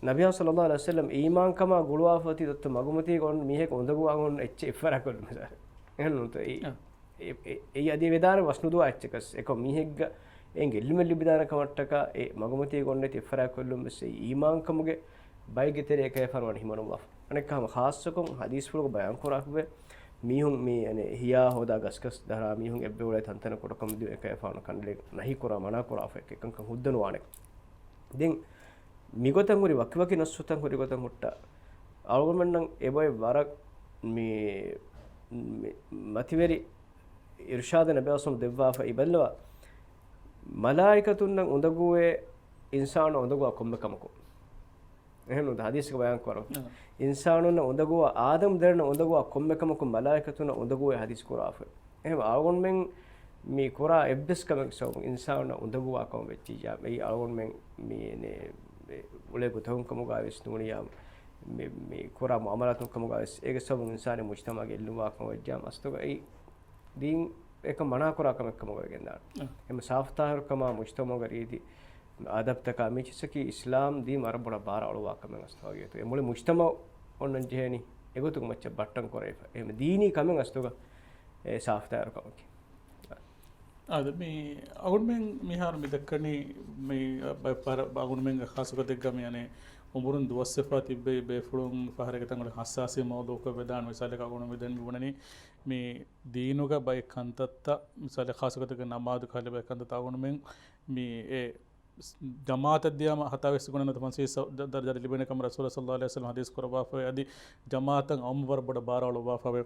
ނަބިއްޔާ ޞައްލައްލާހު ޢަލައިހި ވަސައްލަމް އީމާންކަމާ ގުޅުވާފަ އޮތީ ދޮއްތަ މަގުމަތީގަ އޮންނަ މީހަކު އުނދަގޫ އަންގަން އެއްޗެއް އެއްފަރާ ކޮށްލުން މިސާލަކަށް. އެހެންނޫންތޯ؟ އެ، އާ. އެ، އެ، އެއީ އަދި ވެދާނެ ވަސްނުދުވާ އެއްޗަކަސް. އެކަމް މީހެއްގަ އެނގެ އިލްމެއް ލިބިދާނެ ކަމަށްޓަކާ އެ މަގުމަތީގަ އޮންނަ އެއްޗެއް އެއްފަރާ ކޮށްލުން ވެސް އެއީ އީމާންކަމުގެ ބައެއްގެ ތެރެއަކަށް އެކަލޭގެފާނު ވަނީ ހިމަނުއްވާފަ. އަނެއްކާ ހަމަ ޚާއްޞަކޮށް ޙަދީޘްފުޅުގަ ބަޔާންކުރާކަށްވޭ، މީހުން މި، އަނެއް، ހިޔާ ހޯދާ ގަސްގަސް ދަރާ މީހުން އެއްބައެއް އުޅޭ ތަންތަނަށް ކުޑަކަމުދިން އެކަލޭގެފާނު ކަނޑައެޅި ނަހީ ކުރާ މަނާ ކުރާފަ އެކަންކަން ހުއްދަނުވާނެ. ދެން މިގޮތަށް ހުރި ވަކިވަކި ނައްޞުތައް ހުރި ގޮތަށް ހުއްޓާ، އަޅުގަނޑުމެންނަށް އެބައޮތް ވަރަށް މި، މި މަތިވެރި އިރުޝާދެއް ނަބިއްޔާ ދެއްވާފަ އިބައްލަވާ، މަލާއިކަތުންނަށް އުނދަގޫވޭ އިންސާނުންނަށް އުނދަގޫވާ ކޮންމެ ކަމަކު. އެހެންނޫންތަ؟ ޙަދީޘްގަ ބަޔާން ކުރަން. އަ. އިންސާނުންނަށް އުނދަގޫވާ، އާދަމް ދަރިންނަށް އުނދަގޫވާ ކޮންމެ ކަމަކު މަލާއިކަތުންނަށް އުނދަގޫވޭ ޙަދީޘް ކުރާފަ. އެހެން އަޅުގަނޑުމެން މި ކުރާ އެއްވެސް ކަމެއްގެ ސަބަބުން އިންސާނުންނަށް އުނދަގޫވާ ކަމަށް ވެއްޖިއްޔާ، އެއީ އަޅުގަނޑުމެން މި އެ، އުޅޭ ގޮތަކުން ކަމުގައި ވެސް ނޫނިއްޔާ، މި، މި ކުރާ މުޢާމަލާތުން ކަމުގައި ވެސް އޭގެ ސަބަބުން އިންސާނީ މުޖްތަމަޢުގައި ގެއްލުންވާ ކަމަށް ވެއްޖާމަ އަސްލުގައި ދީން އެކަން މަނާ ކުރާ ކަމެއް ކަމުގައި ގެންދާނެ. އަ. އެހެން ސާފުތާހިރުކަމާ މުޖްތަމަޢުގެ ރީތި އަދަބުތަކާ މި ޗިއްސަކީ އިސްލާމް ދީން ވަރަށް ބޮޑަށް ބާރަށް އަޅުވާ ކަމެއް އަސްލު ވަގިޔަތު. އެ މުޅި މުޖްތަމަޢު އޮންނަން ޖެހޭނީ އެގޮތުގެ މައްޗަށް ބައްޓަން ކުރެވިފަ. އެހެން ދީނީ ކަމެއް އަސްލުގަ އެ ސާފުތާހިރު ކަމަކީ. އާދެ، މި އަޅުގަނޑުމެން މިހާރު މި ދައްކަނީ މި ބައެއް ފަހަރަށް އަޅުގަނޑުމެންގެ ޚާއްޞަ ގޮތެއްގަ މި އަނެއް އުމުރުން ދުވަސްވެފަ ތިއްބެވި ބޭފުޅުން ފަހަރެއްގެ ތަންކޮޅެއް ހައްސާސީ މައުޟޫޢަކަށް ވެދާނެ. މިސާލަކަށް އަޅުގަނޑު މި ދެން މި ބުނަނީ މި ދީނުގަ ބައެއް ކަންތައްތައް، މިސާލަކަށް ޚާއްޞަ ގޮތެއްގަ ނަމާދު ކަހަލަ ބައެއް ކަންތައްތައް އަޅުގަނޑުމެން މި އެ ޖަމާޢަތަށް ދިޔާމަ ހަތާވީސް ގުނަ ނުވަތަ ފަންސަވީސް ދަ-، ދަރަޖަ ލިބޭނެ ކަމަށް ރަސޫލާ ޞައްލައްލާހު ޢަލައިހި ވަސައްލަމަ ޙަދީޘް ކުރައްވާފައި އަދި ޖަމާޢަތަށް އައުމަށް ވަރަށް ބޮޑަށް ބާރު އަޅުއްވާފައި.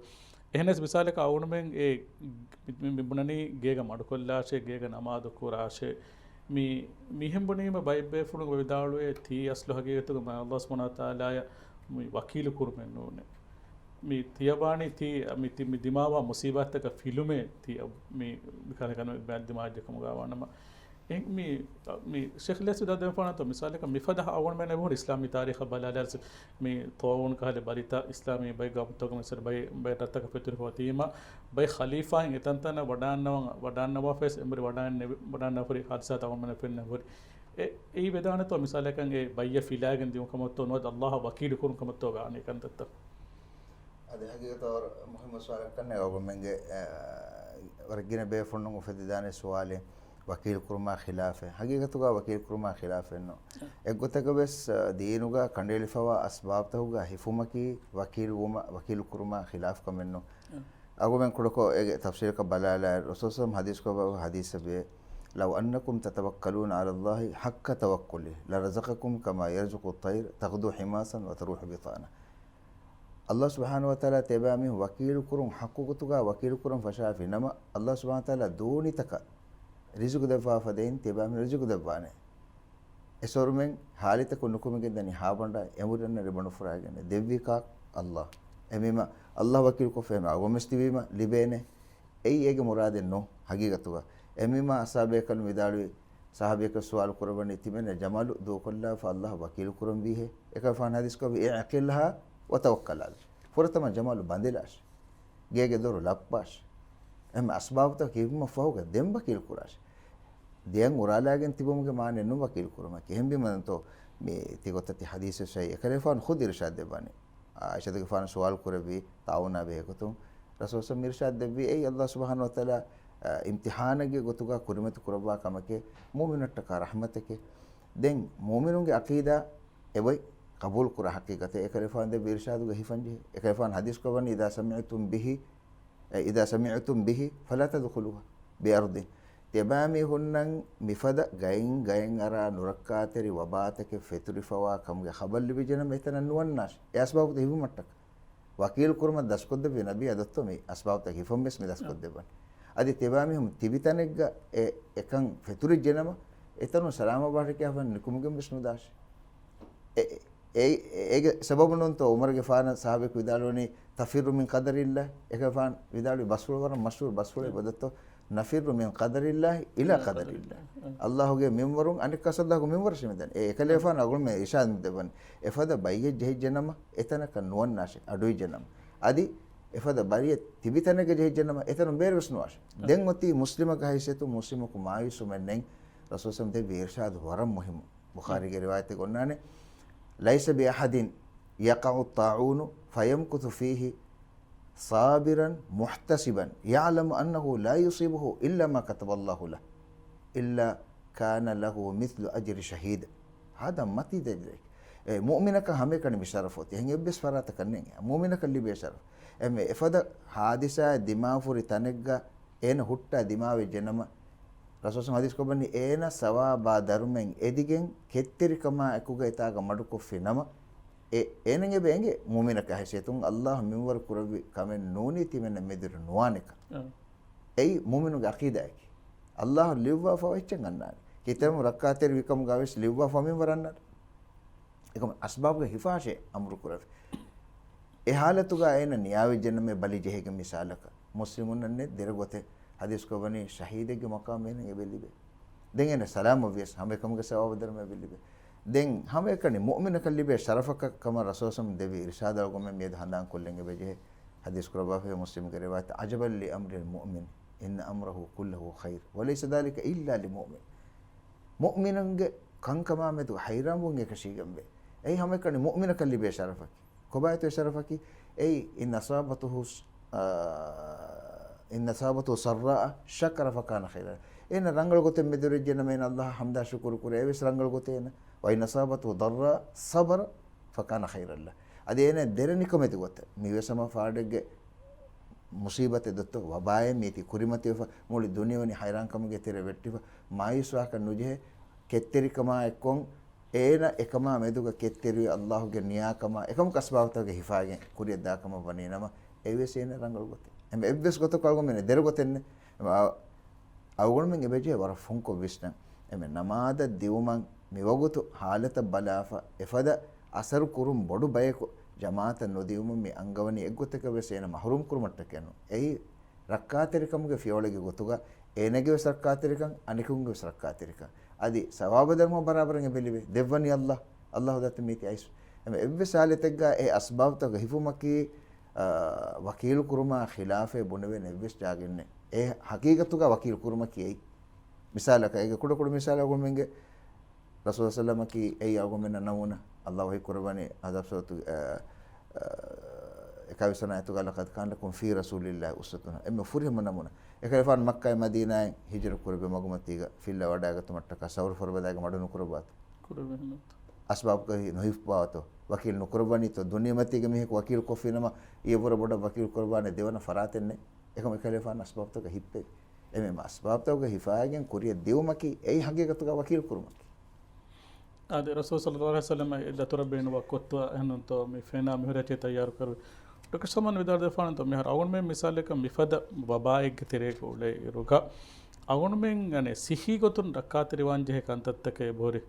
އެހެނަސް މިސާލަކަށް އަޅުގަނޑުމެން އެ މި، މި ބުނަނީ ގޭގަ މަޑުކޮށްލާށޭ، ގޭގަ ނަމާދު ކުރާށޭ. މި، މިހެން ބުނީމަ ބައެއް ބޭފުޅުން ވިދާޅުވޭ ތީ އަސްލު ހަގީގަތުގަ މާތް ﷲ ސުބްޙާނަހޫ ވަތަޢާލާއަށް މި ވަކީލު ކުރުމެއް ނޫނޭ. މި ތިޔަބާނީ ތީ، މި ތި، މި ދިމާވާ މުޞީބާތްތަކަށް ފިލުމޭ ތި، މި، މި ކަލޭ ކަނު ދިމާވެއްޖެ ކަމުގަ ވާނަމަ. އެ، މި، މި ޝޭޚް އިލްޔާސް ވިދާޅުވެފާނަތޯ މިސާލަކަށް މިފަދަ އަޅުގަނޑުމެން އެބަހުރި އިސްލާމީ ތާރީޚަށް ބަލާލާ މި ޠާޢޫން ކަހަލަ ބަލިތައް އިސްލާމީ ބައެއް ގައުމުތަކުގަ މިސާލަށް ބައެއް، ބައެއް ރަށްތަކަށް ފެތުރިފަ އޮތީމަ ބައެއް ޚަލީފާއިން އެތަންތަނަށް ވަޑާންނަވަ، ވަޑާންނަވާފަވެސް އެނބުރި ވަޑާން ނެވި، ވަޑާންނަވާފަ ހުރި ހާދިސާތައް އަޅުގަނޑުމެންނަށް ފެންނަ ހުރި. އެ، އެއީ ވެދާނެތޯ މިސާލަކަށް އެ ބައްޔަށް ފިލާގެން ދިއުން ކަމަށްތޯ ނުވަތަ ﷲ އަށް ވަކީލު ކުރުން ކަމަށްތޯ ގާނީ ކަންތައްތައް؟ އަދި ހަގީގަތަށް ވަރަށް މުހިއްމު ސުވާލެއް ކަންނޭނގެ އަޅުގަނޑުމެންގެ، އަ، ވަރަށް ގިނަ ބޭފުޅުން އުފެދިދާނެ ސުވާލެއް ވަކީލު ކުރުމާ ޚިލާފެއް. ހަގީގަތުގަ ވަކީލު ކުރުމާ ޚިލާފެއް ނޫން. އެއްގޮތަކަށް ވެސް، އަ، ދީނުގަ ކަނޑައެޅިފަވާ އަސްބާބުތަކުގަ ހިފުމަކީ ވަކީލު ވުމަ، ވަކީލު ކުރުމާ ޚިލާފު ކަމެއް ނޫން. އަ. އަޅުގަނޑުމެން ކުޑަކޮށް އޭގެ ތަފްސީލަކަށް ބަލާލާ، ރަސޫލު ޞައްލައްލާހު ޢަލައިހި ވަސައްލަމަ ޙަދީޘް ކުރައްވާ ޙަދީޘެއް ވޭ، "لو أنكم تتوكلون على الله حق توكله لرزقكم كما يرزق الطير تغدو خماصا وتروح بطانا." ﷲ ސުބްޙާނަހޫ ވަތަޢާލާ ތިޔަބައި މީހުން ވަކީލު ކުރުން ޙައްޤު ގޮތުގަ ވަކީލު ކުރަން ފަށާފި ނަމަ، ﷲ ސުބްޙާނަހޫ ވަތަޢާލާ ދޫނިތަކަށް ރިޒުޤު ދެއްވާފަ ދެއިން ތިޔަބައި މީހުން ރިޒުޤު ދެއްވާނެ. އެސޮރުމެން ހާލިތަކުން ނުކުމެގެން ދަނީ ހާބަނޑާ އެނބުރި އަންނަން ރިބަނު ފުރާގެން ދެއްވީ ކާކު؟ ﷲ. އެހެންވީމަ ﷲ ވަކީލު ކޮށްފަ އެހެން އަޅުގަނޑު ވެސް ތިބީމަ ލިބޭނެ. އެއީ އޭގެ މުރާދެއް ނޫން ހަގީގަތުގަ. އެހެންވީމަ އަޞްޙާބު ބޭކަލުން ވިދާޅުވި، ޞަޙާބީއަކަށް ސުވާލު ކުރައްވަނީ ތިމެން ޖަމާލު ދޫކޮށްލާފަ ﷲ ވަކީލު ކުރަންވީހޭ؟ އެކަލޭގެފާނު ޙަދީޘް ކުރައްވަނީ، "اعقلها وتوكل عليه." ފުރަތަމަ ޖަމާލު ބަނދެލާށޭ. ގޭގެ ދޮރު ލައްޕާށޭ. އެހެން އަސްބާބުތައް ހިފުމަށް ފަހުގަ ދެން ވަކީލު ކުރާށޭ. ދެން އުރާލާގެން ތިބުމުގެ މާނައެއް ނޫން ވަކީލު ކުރުމަކީ. އެހެންވީމަ ދެންތޯ މި ތިގޮތަށް ތި ޙަދީޘެއް ޞަޙީޙު. އެކަލޭގެފާނު ޚުދް އިރުޝާދު ދެއްވާނެ. ޢާއިޝަތުގެފާނު ސުވާލު ކުރެއްވި ޠާޢޫނާ ބެހޭގޮތުން ރަސޫލު މި އިރުޝާދު ދެއްވީ އެއީ ﷲ ސުބްޙާނަހޫ ވަތަޢާލާ، އަ، އިމްތިޙާނެއްގެ ގޮތުގަ ކުރިމަތި ކުރައްވާ ކަމެކޭ، މުއުމިނުންނަށްޓަކާ ރަޙްމަތެކޭ. ދެން މުއުމިނުންގެ ޢަޤީދާ އެބައި ޤަބޫލު ކުރާ ޙަޤީޤަތެއް. އެކަލޭގެފާނު ދެއްވި އިރުޝާދުގަ ހިފަންޖެހޭ. އެކަލޭގެފާނު ޙަދީޘް ކުރައްވަނީ، "إذا سمعتم به، إذا سمعتم به فلا تدخلوها بأرض." ތިޔަބައިމީހުންނަށް މިފަދަ ގައިން ގަޔަށް އަރާ ނުރައްކާތެރި ވަބާތަކެއް ފެތުރިފަވާ ކަމުގެ ޚަބަރު ލިބި ޖެހުނަށް އެތަނަށް ނުވަންނާށޭ. އެ އަސްބާބުތައް ހިފުމަށްޓަކާ. ވަކީލު ކުރުމަށް ދަސްކޮށްދެއްވި ނަބީ އަދަށްތޯ މި އަސްބާބުތައް ހިފަން ވެސް މި ދަސްކޮށްދެއްވަނީ. އަދި ތިޔަބައިމީހުން ތިބި ތަނެއްގަ އެ އެކަން ފެތުރިއްޖެނަމަ، އެތަނުން ސަލާމަތް ބަހައްޓައިގެން ނިކުމެގެން ވެސް ނުދާށޭ. އެ، އެ، އޭގެ ސަބަބުން ނޫންތޯ ޢުމަރުގެފާނަށް ޞަޙާބީއަކު ވިދާޅުވަނީ، "تفر من قدر الله." އެކަލޭގެފާނު ވިދާޅުވި ބަސްފުޅު، ވަރަށް މަޝްހޫރު ބަސްފުޅެއް އެބަދަތޯ. نفر من قدر الله إلى قدر الله. ﷲ ގެ މިންވަރުން އަނެއްކާސް ﷲ ގެ މިންވަރަށް މިދަން. އެ އެކަލޭފާނު އަގުން މެ އިރުޝާދު ދެއްވަން. އެފަދަ ބައްޔެއް ޖެހިއްޖެނަމަ، އެތަނަކަށް ނުވަންނާށެ، އަޑުއިއްޖެނަމަ. އަދި އެފަދަ ބައްޔެއް ތިބި ތަނެއްގަ ޖެހިއްޖެނަމަ، އެތަނުން ބޭރުވެސް ނުވާށެ. ދެން އޮތީ މުސްލިމަކަށް ހައިސިއްޔަތު މުސްލިމަކު މާޔޫސްވުމެއް ނެތް. ރަސޫލު ސަމް ދެއްވި އިރުޝާދު ވަރަށް މުހިއްމު. ބުޚާރީގެ ރިވާޔަތެއް އޮންނާނެ، ليس بأحد يقع الطاعون فيمكث فيه صابرا محتسبا يعلم أنه لا يصيبه إلا ما كتب الله له إلا كان له مثل أجر شهيد. ހާދަ މަތީ ދެއްވެ. އެ މުއުމިނަކަށް ހަމައެކަނި މި ޝަރަފު އޮތީ. އެހެން އެއްވެސް ފަރާތަކަށް ނެތް. މުއުމިނަކަށް ލިބޭ ޝަރަފު. އެމެ އެފަދަ ހާދިސާއެއް ދިމާވެފަ ހުރި ތަނެއްގަ އޭނަ ހުއްޓާ ދިމާވެއްޖެނަމަ، ރަސޫލު ސަމް ހަދީސް ކޮށްބަނީ އޭނަ ސަވާބާ ދަރުމައިން އެދިގެން ކެތްތެރިކަމާ އެކުގަ އެތާގަ މަޑުކޮށްފި ނަމަ، އެ އޭނައަށް އެބަ އެނގޭ މުއުމިނަކަށް ހައިސިއްޔަތުން ﷲ މިންވަރު ކުރެއްވި ކަމެއް ނޫނީ ތިމެންނަށް މެދުވެރި ނުވާނެކަން. އާ. އެއީ މުއުމިނުގެ އަޤީދާއަކީ. ﷲ ލިޔުއްވާފަ އެއްޗެއް އަންނާނެ. ކިތަންމެ ރައްކާތެރިވިކަމުގަ ވެސް ލިޔުއްވާފަ މިންވަރު އަންނާނެ. އެކަމަ އަސްބާބުގެ ހިފާށޭ އަމުރު ކުރެވި. އެ ހާލަތުގަ އޭނަ ނިޔާވެއްޖެނަމޭ ބަލި ޖެހިގެން މިސާލަކަށް. މުސްލިމުންނަށް ދެރަ ގޮތެއް ހަދީސް ކޮށްވަނީ ޝަހީދެއްގެ މަޤާމު އޭނަ އެބަ ލިބޭ. ދެން އޭނަ ސަލާމަތްވިޔަސް ހަމައެކަމުގެ ސަވާބު ދަރުމަ އެބަ ލިބޭ. ދެން ހަމައެކަނި މުއުމިނަކަށް ލިބޭ ޝަރަފަކަށް ކަމަށް ރަސޫލު ސަމް ދެއްވި އިރުޝާދާ ގޮމެން މިއަދު ހަނދާން ކޮށްލެން އެބަ ޖެހޭ. ހަދީސް ކުރައްވާފައި މުސްލިމްގެ ރިވާޔަތް، عجبا لأمر المؤمن إن أمره كله خير وليس ذلك إلا للمؤمن. މުއުމިނުންގެ ކަންކަމާ މެދު ހައިރާންވުން އެކަށީގެންވޭ. އެއީ ހަމައެކަނި މުއުމިނަކަށް ލިބޭ ޝަރަފަކީ. ކޮބާތޯ އެ ޝަރަފަކީ؟ އެއީ، إن أصابته ސް-، އާ، إن أصابته سراء شكر فكان خيرا. އޭނަ ރަނގަޅު ގޮތެއް މެދުވެރިއްޖެނަމަ އޭނަ ﷲ އަށް ޙަމްދާ ޝުކުރު ކުރޭ. އެވެސް ރަނގަޅު ގޮތޭ އޭނަ. وإن أصابته ضراء صبر فكان خيرا له. އަދި އޭނަ ދެރަ ނިކަމެތި ގޮތަށް މިވެސް ހަމަ ފާޑެއްގެ މުސީބަތެއް ދޮއްތޯ ވަބާއެއް މީތި ކުރިމަތިވެފަ، މުޅި ދުނިޔެވަނީ ހައިރާންކަމުގެ ތެރެ ވެއްޓިފަ، މާޔޫސްވާކަށް ނުޖެހޭ، ކެތްތެރިކަމާ އެއްކޮށް އޭނަ އެކަމާ މެދުގަ ކެތްތެރިވެ ﷲ ގެ ނިޔާކަމާ އެކަމަކު އަސްބާބުތަކުގެ ހިފާގެން ކުރިއަށް ދާކަމަށް ވަނީ ނަމަ، އެއީވެސް އޭނަ ރަނގަޅު ގޮތެއް. އެމެ އެއްވެސް ގޮތަކު އަޅުގަނޑުމެން ދެރަ ގޮތެއް ނެތް. އެމެ އަ-، އަޅުގަނޑުމެން އެބަޖެހޭ ވަރަށް ފުންކޮށް ވިސްނަން. އެމެ ނަމާދަށް ދިއުމަށް މިވަގުތު ހާލަތަށް ބަލާފަ އެފަދަ އަސަރު ކުރުން ބޮޑު ބަޔަކު ޖަމާޢަތަށް ނުދިއުމުން މި އަންގަވަނީ އެއްގޮތަކަށް ވެސް އޭނަ މަޙްރޫމް ކުރުމަށްޓަކައެއް ނޫން. އެއީ ރައްކާތެރިކަމުގެ ފިޔަވަޅެއްގެ ގޮތުގަ އޭނަގެ ވެސް ރައްކާތެރިކަން، އަނެކުންގެ ވެސް ރައްކާތެރިކަން. އަދި ސަވާބު ދަރުމަ ބަރާބަރަށް އެބަ ލިބޭ. ދެއްވަނީ ﷲ. ﷲ ދައްތަ މީތި އައިސް. އެމެ އެއްވެސް ހާލަތެއްގަ އެ އަސްބާބުތަކުގެ ހިފުމަކީ، އާ، ވަކީލު ކުރުމާ ޚިލާފޭ ބުނެވޭނެ އެއްވެސް ޖާގެއް ނެތް. އެ ޙަޤީޤަތުގަ ވަކީލު ކުރުމަކީ އެއީ. މިސާލަކަށް، އޭގެ ކުޑަކުޑަ މިސާލަކަށް އަޅުގަނޑުމެންގެ ރަސޫލު ސައްލަމަކީ އެއީ އަޅުގަނޑުމެންނަށް ނަމޫނާ. ﷲ ވަޙީ ކުރައްވަނީ އަހްޒާބު ސޫރަތުގެ، އަ، އަ، އެކާވީސް ވަނަ އާޔަތުގަ، لقد كان لكم في رسول الله أسوة. އެންމެ ފުރިހަމަ ނަމޫނާ. އެކަލޭފާނު މައްކާއިން މަދީނާއިން ހިޖުރަ ކުރެއްވި މަގުމަތީގަ ފިއްލަވަޑައިގަތުމަށްޓަކާ ސަބުރު ފޮރުބަލައިގެން މަޑު ނުކުރައްވާތޯ؟ ކުރެއްވި އެހެންނުތޯ؟ އަސްބާބުގައި ނުހިފުއްވާތޯ؟ ވަކީލު ނުކުރައްވަނީތޯ؟ ދުނިޔެމަތީގެ މީހަކު ވަކީލު ކޮށްފި ނަމަ، އެއަށްވުރެ ބޮޑަށް ވަކީލު ކުރައްވާނެ ދެވަނަ ފަރާތެއް ނެތް. އެކަމަކު އެކަލޭފާނު އަސްބާބުތަކުގަ ހިއްޕެވި. އެމެ އަސްބާބުތަކުގަ ހިފައިގެން ކުރިއަށް ދިއުމަކީ އެއީ ޙަޤީޤަތުގަ ވަކީލު ކުރުމަކީ. އާދެ، ރަސޫލު ޞައްލައްލާހު ޢަލައިހި ވަސައްލަމަށް އެ ދަތުރަށް ބޭނުންވާ ކޮއްތާ އެހެންނުތޯ މި ފެނާ މި ހުރި އެއްޗެއް ތައްޔާރު ކުރެވި. ޑޮކްޓަރ ސަލްމާން ވިދާޅުވެފާނެތޯ މިހާރު އަޅުގަނޑުމެން މިސާލަކަށް މިފަދަ ވަބާއެއްގެ ތެރޭގަ އުޅޭ އިރުގަ އަޅުގަނޑުމެން އަނެއް ސިއްހީ ގޮތުން ރައްކާތެރިވާން ޖެހޭ ކަންތައްތަކެއް އެބަހުރި.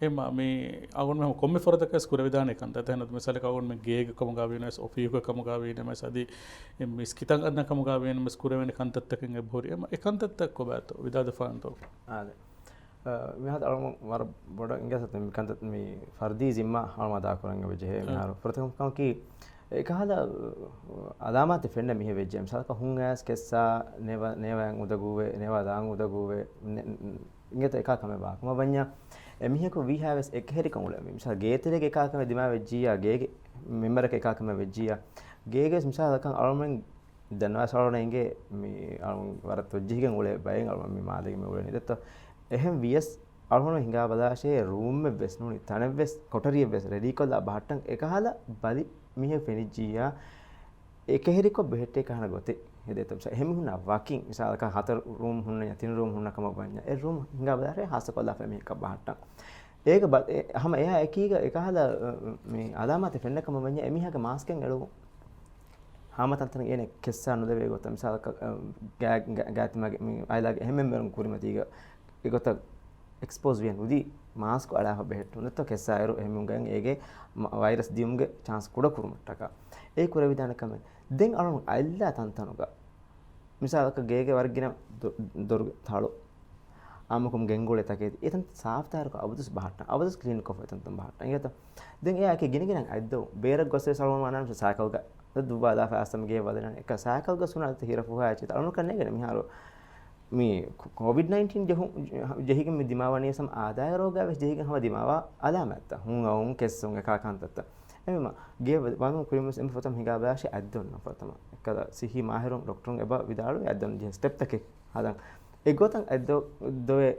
އެމަ-، މި އަޅުގަނޑުމެން ކޮންމެ ފަރުދަކަށް ވެސް ކުރެވިދާނެ ކަންތައް. އެހެންނުތޯ މިސާލަކަށް އަޅުގަނޑުމެން ގޭގެ ކަމުގަ ވީނަމަވެސް، އޮފީހުގެ ކަމުގަ ވީނަމަވެސް، އަދި މިސްކިތަށް އަންނަ ކަމުގަ ވީނަމަވެސް ކުރެވޭނެ ކަންތައްތަކެއް އެބަހުރި. އެމަ އެ ކަންތައްތައް ކޮބާތޯ ވިދާޅުވެފާނެތޯ؟ އާދެ. އަ، މިހާރު އަޅުގަނޑު ވަރަށް ބޮޑަށް އިނގޭތޯ މި ކަންތައް މި ފަރްދީ ޒިންމާ އަޅުގަނޑުމެން އަދާކުރަން އެބަޖެހޭ. އަ. މިހާރު ފުރަތަމަ ކަމަކީ، އެކަހަލަ އަލާމާތެއް ފެންނަ މީހެއް ވެއްޖެ. މިސާލަކަށް ހުން އައިސް ކެއްސާ ނޭވަ-، ނޭވައިން އުނދަގޫވެ، ނޭވާ ދާން އުނދަގޫވެ، ނެ-، ނެ-، އިނގޭތޯ އެކާ ކަމެއް ވާ. ކަމަށް ވަންޏާ، އެ މީހަކު ވީހާވެސް އެކަހެރިކަން އުޅެ. މި-، މިސާލަށް ގޭތެރޭގަ އެކާ ކަމެއް ދިމާވެއްޖިއްޔާ، ގޭގެ މެމްބަރަކަށް އެކާ ކަމެއް ވެއްޖިއްޔާ، ގޭގެ މިސާލަކަށް އަޅުމެން ދެން ވެސް އަޅުގަނޑަށް އިނގޭ މި އަޅުން ވަރަށް ތޮއްޖެހިގެން އުޅޭ ބައެއް އަޅުން މި މާލޭގަ މި އުޅެނީ ދެއްތޯ. އެހެން ވިޔަސް އަޅުގަނޑު ހިނގާ ބަލާށޭ ރޫމެއް ވެސް ނޫނީ ތަނެއް ވެސް ކޮޓަރިއެއް ވެސް ރެޑީކޮށްލާ ބަހައްޓަން އެކަހަލަ ބަލި މީހެއް ފެނިއްޖިއްޔާ އެކަހެރިކޮށް ބެހެއްޓޭ ކަހަނަ ގޮތެއް ހެދޭތޯ. މިސާ އެހެން މީހުންނާ ވަކިން މިސާލަކަށް ހަތަރު ރޫމް ހުންނަ ތިން ރޫމް ހުންނަ ކަމަށް ވަންޏާ އެ ރޫމް ހިނގާ ބަލާށޭ ހާއްސަ ކޮށްލާފަ މީހަކަށް ބަހައްޓަން. އޭގަ ބަ-، އެ، ހަމަ އެއާ އެކީގަ އެކަހަލަ، މި އަލާމާތެއް ފެންނަ ކަމަށް ވަންޏާ އެމީހާގެ މާސްކެއް އެޅުވުން. ހާމަ ތަންތަނަށް އޭނަ ކެއްސާ ނުލެވޭ ގޮތަށް، މިސާލަކަށް، އަ، ގާ-، ގާ-، ގާތިމާގެ މި އާއިލާގެ އެހެން މެމްބަރުން ކުރިމަތީގަ އެގޮތަށް އެކްސްޕޯޒް ވިޔަން ނުދީ، މާސްކު އަޅާފަ ބެހެއްޓުން ނެތޯ ކެއްސާއިރު އެހެންމެންގައި އޭގެ މަ-، ވައިރަސް ދިޔުމުގެ ޗާންސް ކުޑަކުރުމަށްޓަކާ. އެ ކުރެވިދާނެ ކަމެއް. ދެން އަޅުން އަތްލާ ތަންތަނުގަ މިސާލަކަށް ގޭގެ ވަރަށް ގިނަ ދޮ-، ދޮރުގެ ތަޅު، އާއްމުކޮށް ގެންގުޅޭ ތަކެތި، އެތަން ސާފުތާހިރުކޮށް އަބަދުވެސް ބަހައްޓާ، އަބަދުވެސް ކްލީންކޮށް އެތަންތަން ބަހައްޓާ. އިނގޭތަ؟ ދެން އެއާއެކީ ގިނަގިނައިން އަތްދޮވު ބޭރަށް ގޮސްވެސް އަޅުގަނޑު ވާނަން ސައިކަލްގަ ދުއްވާލާފަ އައިސް މި ގެޔަށް ވަދެނަން އެކަ ސައިކަލްގަ ސުނާ ހިރަ ފުހާ އެއްޗެއް އަޅުގަނޑަކަށް ނޭނގެނެ މިހާރު މި ކޮ-، ކޯވިޑް ނައިންޓީން ޖެހު-، ޖެހިގެން މި ދިމާވަނީ ސަމް އާދާއިރޯގަ ވެސް ޖެހިގެން ހަމަ ދިމާވާ އަލާމަތްތައް. ހުން އައުން ކެއްސުން އެކާ ކަންތައްތައް. އެމެމަ ގޭ ވަ-، ވަނުން ކުރިން ވެސް އެންމެ ފުރަތަމަ ހިނގާބަލާށޭ އަތްދޮންނަން ފުރަތަމަ. އެއްކަލަ ސިއްހީ މާހިރުން ޑޮކްޓަރުން އެބަ ވިދާޅުވި އަތްދޮން ޖެހޭ ސްޓެޕްތަކެއް ހަދަން. އެގޮތަށް އަތްދޮ-، ދޮވެ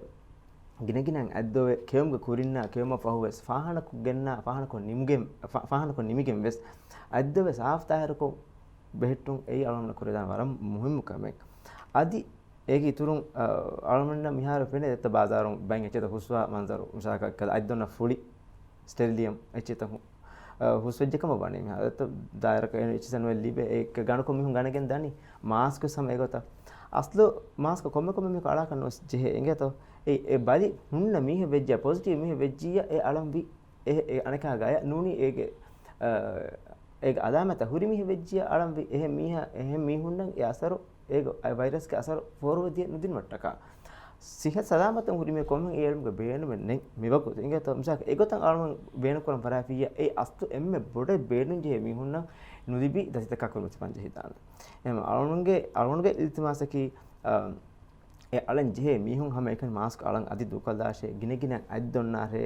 ގިނަގިނައިން އަތްދޮވެ ކެއުމުގެ ކުރިންނާ ކެއުމަށް ފަހު ވެސް ފާހަނަކޮށް ގެންނާ، ފާހަނަކޮށް ނިމުގެން، ފާ-، ފާހަނަކޮށް ނިމިގެން ވެސް އަތްދޮވެ ސާފުތާހިރުކޮށް ބެހެއްޓުން އެއީ އަޅުގަނޑަށް ކުރެވިދާނެ ވަރަށް މުހިއްމު ކަމެއް. އަދި އޭގެ އިތުރުން، އަ، އަޅުގަނޑަށް މިހާރު ފެނޭ ދެއްތަ ބާޒާރުން ބައެއް އެއްޗެއްތައް ހުސްވާ މަންޒަރު، މިސާލަކަށް އަތްދޮންނަށް ފުޅި ސްޓެރިލިއަމް އެއްޗެއްތައް ހު-، އަ، ހުސްވެއްޖެ ކަމަށް ވަނީ މިހާރު. ދެއްތަ ދާއިރަކަށް އެއްޗެއް ނުއެއް ލިބޭ، އެ ގަނޑުކޮށް މީހުން ގަނެގެން ދަނީ މާސްކު ސަމަ އެގޮތަށް. އަސްލު މާސްކު ކޮންމެ ކޮންމެ މީހަކު އަޅާކަށް ނުވެސް ޖެހޭ އިނގޭތޯ. އެ، އެ ބަލި ހުންނަ މީހެއް ވެއްޖިއްޔާ، ޕޮޒިޓިވް މީހެއް ވެއްޖިއްޔާ، އެ އަޅަން ވި އެ، އެ އަނެކާ ގަޔަށް ނޫނީ އޭގެ، އަ، އޭގެ އަލާމަތަށް ހުރި މީހެއް ވެއްޖިއްޔާ އަޅަން ވި އެހެން މީހާ، އެހެން މީހުންނަށް އެ އަސަރު، އޭގެ އަ، ވައިރަސްގެ އަސަރު ފޯރުވެ ދިޔަ ނުދިނުމަށްޓަކާ. ސިހަތު ސަލާމަތުން ހުރި މީހަކު ކޮންމެހެން އެ އިލްމުގެ ބޭނުމެއް ނެތް މިވަގުތު. އިނގޭތޯ މިސާލަކަށް އެގޮތަށް އަޅުގަނޑު ބޭނުންކުރަން ފަރާތްވިއްޔާ، އެ އަސްލު އެންމެ ބޮޑަށް ބޭނުންޖެހޭ މީހުންނަށް ނުލިބި ދަތިތަކާ ކުރިމަތި ފަންޖެހިދާނެ. އެހެން އަޅުގަނޑުގެ، އަޅުގަނޑުގެ އިލްތިމާސަކީ، އަ، އެ އަޅަން ޖެހޭ މީހުން ހަމައެކަނި މާސްކް އަޅަން އަދި ދޫކޮށްލާށޭ، ގިނަގިނަ އަތްދޮންނާށޭ،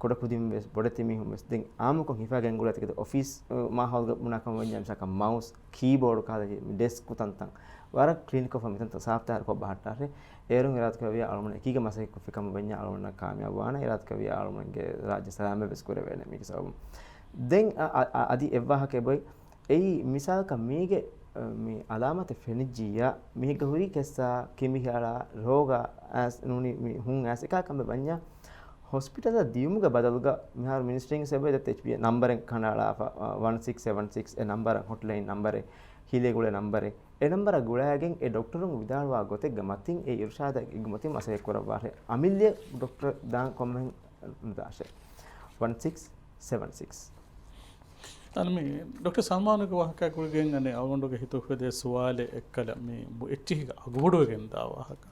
ކުޑަކުދިން ވެސް ބޮޑެތި މީހުން ވެސް. ދެން އާއްމުކޮށް ހިފާ ގެންގުޅޭ ތަކެތި އޮފީސް، އަ، މާހައުލުގަ ބުނާ ކަމަށް ވަންޏާ މިސާލަކަށް މައުސް، ކީބޯޑު ކާލަ ޑެސްކް ތަންތަން ވަރަށް ކްލީންކޮށްފަ މިތަންތަން ސާފުތާހިރުކޮށް ބަހައްޓާށޭ. އޭރުން އިރާދަކުރެއްވިއްޔާ އަޅުގަނޑު އެކީގަ މަސައްކަތްކޮށްފި ކަމަށް ވަންޏާ އަޅުގަނޑަށް ކާމިޔާބު ވާނެ، އިރާދަކުރެއްވިއްޔާ އަޅުގަނޑުގެ ރާއްޖެ ސަލާމަތް ވެސް ކުރެވޭނެ މީގެ ސަބަބުން. ދެން އަ، އަ، އަ، އަދި އެއްވާހަކަ އެބޮތް އެއީ މިސާލަކަށް މީގެ، އަ، މި އަލާމަތެއް ފެނިއްޖިއްޔާ، މީގަ ހުރީ ކެއްސާ، ކިނބިހަޅާ، ރޯގާ އައިސް ނޫނީ މި ހުން އައިސް އެކާ ކަމެއް ވަންޏާ، ހޮސްޕިޓަލަށް ދިޔުމުގެ ބަދަލުގަ މިހާރު މިނިސްޓްރީން ސެބެ ދެއްތަ އެޗްބީ ނަންބަރެއް ކަނޑައަޅާފަ، އަ، ވަން ސިކްސް ސެވަން ސިކްސް އެ ނަންބަރަށް ހޮޓްލައިން ނަންބަރެއް، ހިލޭ ގުޅޭ ނަންބަރެއް، އެ ނަންބަރަށް ގުޅައިގެން އެ ޑޮކްޓަރުން ވިދާޅުވާ ގޮތެއްގެ މަތިން އެ އިރުޝާދަށް އެއްގޮތަށް މަސައްކަތް ކުރައްވާށޭ. އަމިއްލަ ޑޮކްޓަރ ދާން ކޮންމެހެން ނުދާށޭ. ވަން ސިކްސް ސެވަން ސިކްސް. އަން މި ޑޮކްޓަރ ސަލްމާނުގެ ވާހަކަ ކުރިގެން އަނެ އަޅުގަނޑުގެ ހިތު އުފެދޭ ސުވާލެއް އެއްކަލަ މި ބު-، އެއްޗިހިގެ އަގުބޮޑުވެގެން ދާ ވާހަކަ.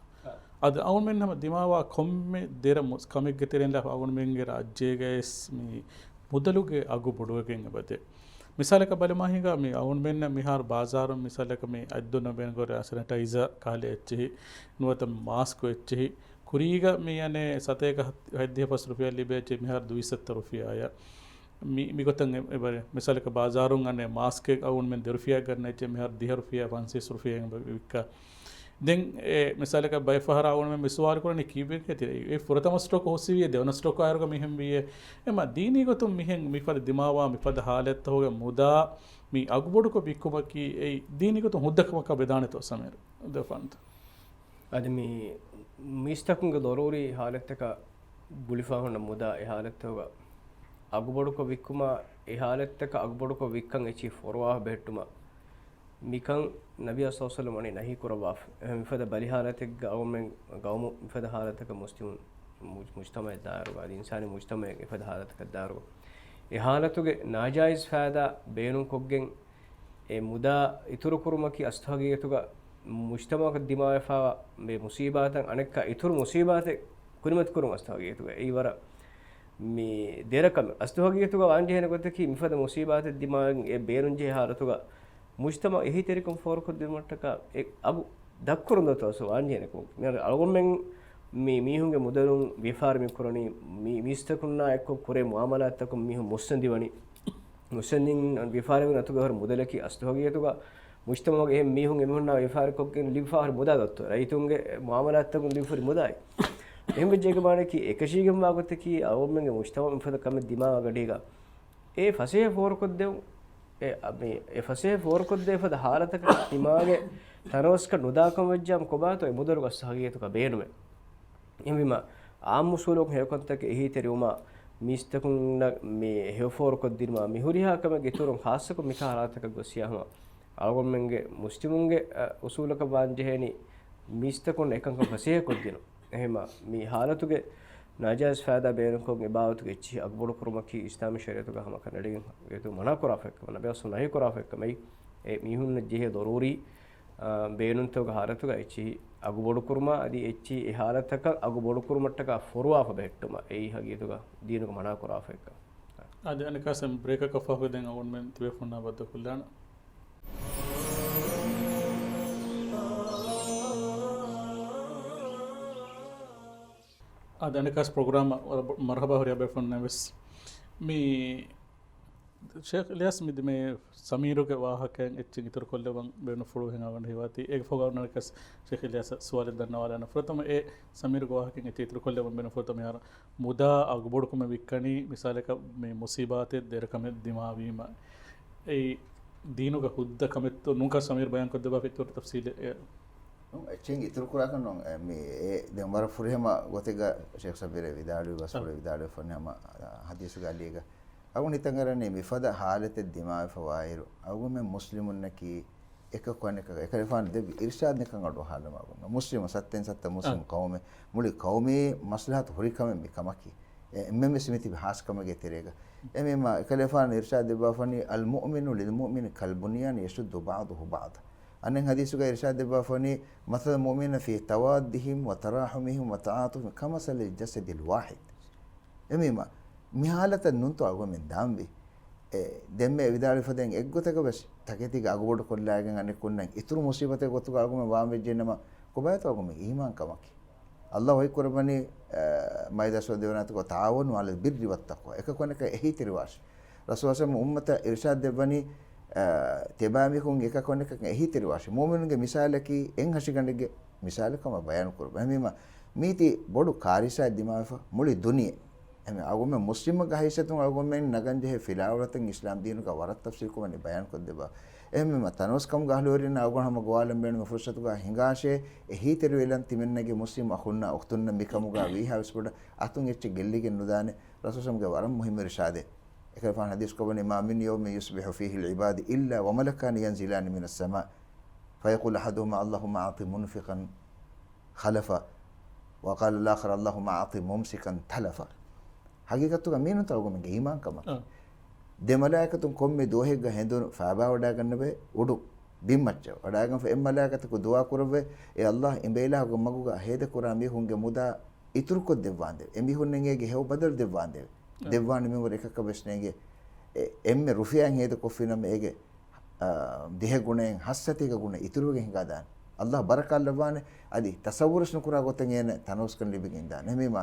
އަދި އަޅުގަނޑުމެން ހަމަ ދިމާވާ ކޮންމެ ދެރަ މު-، ކަމެއްގެ ތެރެއިން ލާފަ އަޅުގަނޑުމެންގެ ރާއްޖޭގައިސް މި މުދަލުގެ އަގު ބޮޑުވެގެން އެބަދޭ. މިސާލަކަށް ބަލަމާ ހިނގާ މި އަޅުގަނޑުމެންނަށް މިހާރު ބާޒާރުން މިސާލަކަށް މި އަތްދޮންނަ ބޭނުންކުރެ ސެނިޓައިޒާ ކަހަލަ އެއްޗިހި ނުވަތަ މާސްކު އެއްޗިހި ކުރީގަ މި އަނެ ސަތޭކަ ހަތް-، ހަތްދިހަ ފަސް ރުފިޔާ ލިބޭ އެއްޗެއް މިހާރު ދުވިސައްތަ ރުފިޔާއަށް. މި-، މިގޮތަށް އެ-، އެބަރެ. މިސާލަކަށް ބާޒާރުން އަނެ މާސްކެއް އަޅުގަނޑުމެން ދެ ރުފިޔާ ގަންނަ އެއްޗެއް މިހާރު ދިހަ ރުފިޔާ ފަންސަވީސް ރުފިޔާއިން ވިއްކާ. ދެން އެ މިސާލަކަށް ބައެއް ފަހަރަށް އަޅުގަނޑުމެން މި ސުވާލު ކުރަނީ ކީއްވެގެ ތި-، އެ ފުރަތަމަ ސްޓޮކް ހުސްވިއޭ ދެވަނަ ސްޓޮކް އާއިރުގަ މިހެން ވިއޭ. އެމަ ދީނީ ގޮތުން މިހެން މިފަދަ ދިމާވާ މިފަދަ ހާލަތްތަކުގެ މުދާ މި އަގުބޮޑުކޮށް ވިއްކުމަކީ އެއީ ދީނީ ގޮތުން ހުއްދަ ކަމަކަށް ވެދާނެތޯ ސަމީރު؟ ދެފަންތަ. އަދި މި މީސްތަކުންގެ ޟަރޫރީ ހާލަތްތަކަށް ގުޅިފަ ހުންނަ މުދާ އެ ހާލަތްތަކުގަ އަގުބޮޑުކޮށް ވިއްކުމާ، އެ ހާލަތްތަކަށް އަގުބޮޑުކޮށް ވިއްކަން އެއްޗިހި ފޮރުވާފަ ބެހެއްޓުމަށް މިކަން ނަބިއްޔާ ޞައްލަﷲު ޢަލައިހި ވަސައްލަމަ ވަނީ ނަހީ ކުރައްވާފަ. އެހެން މިފަދަ ބަލި ހާލަތެއްގަ އަޅުގަނޑުމެން ގައުމު މިފަދަ ހާލަތަކަށް މުސްލިމު މުޖް-، މުޖްތަމަޢެއް ދާއިރުގަ އަދި އިންސާނީ މުޖްތަމަޢެއް އެފަދަ ހާލަތަކަށް ދާއިރުގަ އެ ހާލަތުގެ ނާޖާއިޒް ފައިދާ ބޭނުންކޮށްގެން އެ މުދާ އިތުރުކުރުމަކީ އަސްލު ހަގީގަތުގަ މުޖްތަމަޢަކަށް ދިމާވެފައިވާ މި މުޞީބާތައް އަނެއްކާ އިތުރު މުޞީބާތެއް ކުރިމަތިކުރުން އަސްލު ހަގީގަތުގަ. އެއީ ވަރަށް މި ދެރަ ކަމެއް. އަސްލު ހަގީގަތުގަ ވާންޖެހޭނެ ގޮތަކީ މިފަދަ މުޞީބާތެއް ދިމާވެގެން އެ ބޭނުންޖެހޭ ހާލަތުގަ މުޖްތަމަޢު އެހީތެރިކަން ފޯރުކޮށްދިނުމަށްޓަކާ އެ އަގު ދަށްކުރަން ދަތު އަސްލު ވާންޖެހޭނެ ކަމަކީ. މިހާރު އަޅުގަނޑުމެން މި މީހުންގެ މުދަލުން ވިޔަފާރި މި ކުރަނީ، މި މީސްތަކުންނާ އެއްކޮށް ކުރޭ މުޢާމަލާތްތަކުން މީހުން މުއްސަނދިވަނީ. މުއްސަނދިން ވިޔަފާރިވުން އަތުގަ ހުރި މުދަލަކީ އަސްލު ހަގީގަތުގަ މުޖްތަމަޢުގެ އެހެން މީހުން އެމީހުންނާ ވިޔަފާރިކޮށްގެން ލިބިފަ ހުރި މުދާ ދަތު. ރައްޔިތުންގެ މުޢާމަލާތްތަކުން ލިބިފަ ހުރި މުދާއި. އެހެން ވެއްޖެ އެކަމާނަކީ އެކަށީގެންވާ ގޮތަކީ އަޅުގަނޑުމެންގެ މުޖްތަމަޢު މިފަދަ ކަމެއް ދިމާވާ ގަޑީގަ އެ ފަސޭހަ ފޯރުކޮށްދެވުން، އެ، މި، އެ ފަސޭހަ ފޯރުކޮށްދޭ ފަދަ ހާލަތަކަށް ތިމާގެ ތަނަވަސްކަން ނުދާކަން ވެއްޖާމަ ކޮބާތޯ އެ މުދަލުގަ އަސްލު ހަގީގަތުގަ ބޭނުމެއް. އެހެންވީމަ، އާއްމު އުސޫލުން ހެޔޮކަންތަކެއް އެހީތެރިވުމާ، މީސްތަކުންނަށް މި ހެޔޮފޯރުކޮށްދިނުމާ، މި ހުރިހާ ކަމެއްގެ އިތުރުން ޚާއްޞަކޮށް މިކާ ހާލަތަކަށް ގޮއްސިޔާ ހަމަ، އަޅުގަނޑުމެންގެ މުސްލިމުންގެ، އަ، އުސޫލަކަށް ވާންޖެހޭނީ، މީސްތަކުން އެކަންކަން ފަސޭހަކޮށްދިނުން. އެހެންވީމަ، މި ހާލަތުގެ ނާޖާއިޒް ފައިދާ ބޭނުންކޮށް އެ ބާވަތުގެ އެއްޗިހި އަގުބޮޑުކުރުމަކީ އިސްލާމީ ޝަރީޢަތުގަ ހަމަކަށް ނެރެގެން މަނާކުރާފައި ކަމަށް، ނަބިއްޔާ ނަހީކުރާފައި ކަމަށް. އެ މީހުންނަށް ޖެހޭ ޟަރޫރީ އާ، ބޭނުންތަކުގެ ހާލަތުގަ އެއްޗިހި އަގުބޮޑުކުރުމާ އަދި އެއްޗިހި އެ ހާލަތަކަށް އަގުބޮޑުކުރުމަށްޓަކާ ފޮރުވާފަ ބެހެއްޓުމަށް އެއީ ހަގީގަތުގަ ދީނުގަ މަނާކުރާފަ އެއްކަން. އަދި އަނެއްކާސް ބްރޭކަކަށް ފަހު ދެން އަޅުގަނޑުމެން ތިބޭފުޅުންނާ ބައްދަލުކޮށްލާނަން. އަދި އަނެއްކާސް ޕްރޮގްރާމަށް ވަރަށް ބޮ-، މަރުހަބާ ހުރިހާ ބޭފުޅުންނަށް ވެސް. މި ޝޭޚް އިލްޔާސް މި، މި ސަމީރުގެ ވާހަކައިން އެއްޗެއް އިތުރުކޮށްލެވަން ބޭނުންފުޅު ހެން އަޅުގަނޑަށް ހީވާތީ. އޭގެ ފަހުގަ އަނެއްކާސް ޝޭޚް އިލްޔާސް ސުވާލެއް ދަންނަވާލާނަން. ފުރަތަމަ އެ ސަމީރުގެ ވާހަކައިން އެއްޗެއް އިތުރުކޮށްލެވަން ބޭނުންފުޅު ތަ މިހާރު މުދާ އަގުބޮޑުކުރުމަށް ވިއްކަނީ މިސާލަކަށް މި މުސީބާތެއް ދެރަކަމެއް ދިމާވީމަ. އެއީ ދީނުގަ ހުއްދަ ކަމެއްތޯ ނޫންކަން ސަމީރު ބަޔާންކޮށްދެއްވާފަ އިތުރު ތަފްސީލެއް އެ. ނޫން، އެއްޗެއް އިތުރުކުރާކަށް ނޫން. އެ، މި، އެ، ދެން ވަރަށް ފުރިހަމަ ގޮތެއްގަ ޝޭޚް ސަބީރެއް ވިދާޅުވި ބަސްފުޅު އަ. ވިދާޅުވެފަ ހަމަ، އަ، ހަދީސުގަ އަލީގަ. އަޅުގަނޑު ހިތަށް އަރަނީ މިފަދަ ހާލަތެއް ދިމާވެފަ ވާއިރު، އަޅުގަނޑުމެން މުސްލިމުންނަކީ އެކަކު އަނެކަކަށް އެކަލޭގެފާނު ދެއްވި އިރްޝާދު އެކަން އަޑުއަހާލަމާ ބުންޏާ. މުސްލިމު ސައްތެން ސައްތަ މުސްލިމް އަ. ޤައުމެއް، މުޅި ޤައުމީ މަސްލަހަތު ހުރި ކަމެއް މި ކަމަކީ. އެ، އެންމެން ވެސް މިތިބި ހާސް ކަމެއްގެ ތެރޭގަ. އެހެންވީމަ، އެކަލޭގެފާނު އިރްޝާދު ދެއްވާފަނީ، "المؤمن للمؤمن كالبنيان يشد بعضه بعضا." އަނެއް ހަދީސުގަ އިރްޝާދު ދެއްވާފަނީ، "مثل المؤمنين في توادهم وتراحمهم وتعاطفهم كمثل الجسد الواحد." އެހެންވީމަ، މި ހާލަތަށް ނޫންތޯ އަޅުގަނޑުމެން ދާންވީ. އެ، ދެންމެ ވިދާޅުވިފަދައިން އެއްގޮތަކަށް ވެސް ތަކެތީގަ އަގުބޮޑުކޮށްލާގެން އަނެއްކުންނަށް އިތުރު މުސީބަތެއް ގޮތުގަ އަޅުގަނޑުމެން ވާން ވެއްޖެނަމަ، ކޮބާތޯ އަޅުގަނޑުމެން އީމާންކަމަކީ؟ އައްލާހު ވަޙީ ކުރައްވަނީ، އަ، މާއިދާ ސޫރަ ދެވަނަ އާޔަތުގަ، "تعاونوا على البر والتقوى." އެކަކު އަނެކަށް އެހީތެރިވާށި. ރަސޫލު ސަމް އުއްމަތަށް އިރްޝާދު ދެއްވަނީ، އަ، ތިޔަބައިމީހުން އެކަކު އަނެކަކަށް އެހީތެރިވާށި. މުއުމިނުންގެ މިސާލަކީ އެއްހަށިގަނޑެއްގެ މިސާލެއް ކަމަށް ބަޔާނު ކުރައްވަ. އެހެންވީމަ، މީތި ބޮޑު ކާރިސާއެއް ދިމާވެފަ މުޅި ދުނިޔެ. އެހެން އަޅުގަނޑުމެން މުސްލިމުންގެ ހައިސިއްޔަތުން އަޅުގަނޑުމެން ނަގަން ޖެހޭ ފިލާވަޅުތައް އިސްލާމް ދީނުގަ ވަރަށް ތަފްސީލުކޮށް ވަނީ ބަޔާންކޮށްދެއްވާ. އެހެންވީމަ، ތަނަވަސްކަމުގެ އަހުލުވެރިންނާ އަޅުގަނޑު ހަމަ ގޮވާލަން ބޭނުމި ފުރުސަތުގަ ހިނގާށޭ، އެހީތެރިވެލަން ތިމަންނަގެ މުސްލިމް އަޚުންނާ އުޚްތުންނަށް މިކަމުގަ ވީހާވެސް ބޮޑަށް އަތުން އެއްޗެއް ގެއްލިގެން ނުދާނެ. ރަސޫލު ސަމްގެ ވަރަށް މުހިއްމު އިރްޝާދެއް. އެކަލޭގެފާނު ހަދީސް ކޮށްވަނީ، "ما من يوم يصبح فيه العباد إلا وملكان ينزلان من السماء فيقول أحدهما اللهم أعط منفقا خلفا وقال الآخر اللهم أعط ممسكا تلفا." ހަގީގަތުގަ މީނުންތޯ އަޅުގަނޑުމެންގެ އީމާންކަމަކީ. އަ. ދެ މަލާއިކަތުން ކޮންމެ ދުވަހެއްގަ ހެނދުނު ފައިބާވަޑައިގަންނަވޭ އުޑު ބިންމައްޗަށް. ވަޑައިގަންފަ އެއް މަލާއިކަތަކު ދުޢާ ކުރައްވޭ، "އޭ އައްލާހް، އިނބޭލާހުގެ މަގުގަ ހޭދަކުރާ މީހުންގެ މުދާ އިތުރުކޮށްދެއްވާނދޭވެ. އެމީހުންނަށް އޭގެ ހެޔޮ ބަދަލު ދެއްވާނދޭވެ." އަ. ދެއްވާނެ މިންވަރު އެކަކަށް ވެސް ނޭނގޭ. އެ، އެންމެ ރުފިޔާއެއް ހޭދަކޮށްފިނަމަ އޭގެ، އާ، ދިހަ ގުނައިން ހަތްސަތޭކަ ގުނަ އިތުރުވެގެން ހިނގާދާނެ. އައްލާހް ބަރަކާތް ލައްވާނެ. އަދި ތަޞައްވުރުވެސް ނުކުރާ ގޮތަށް އޭނަ ތަނަވަސްކަން ލިބިގެން ދާނެ. އެހެންވީމަ،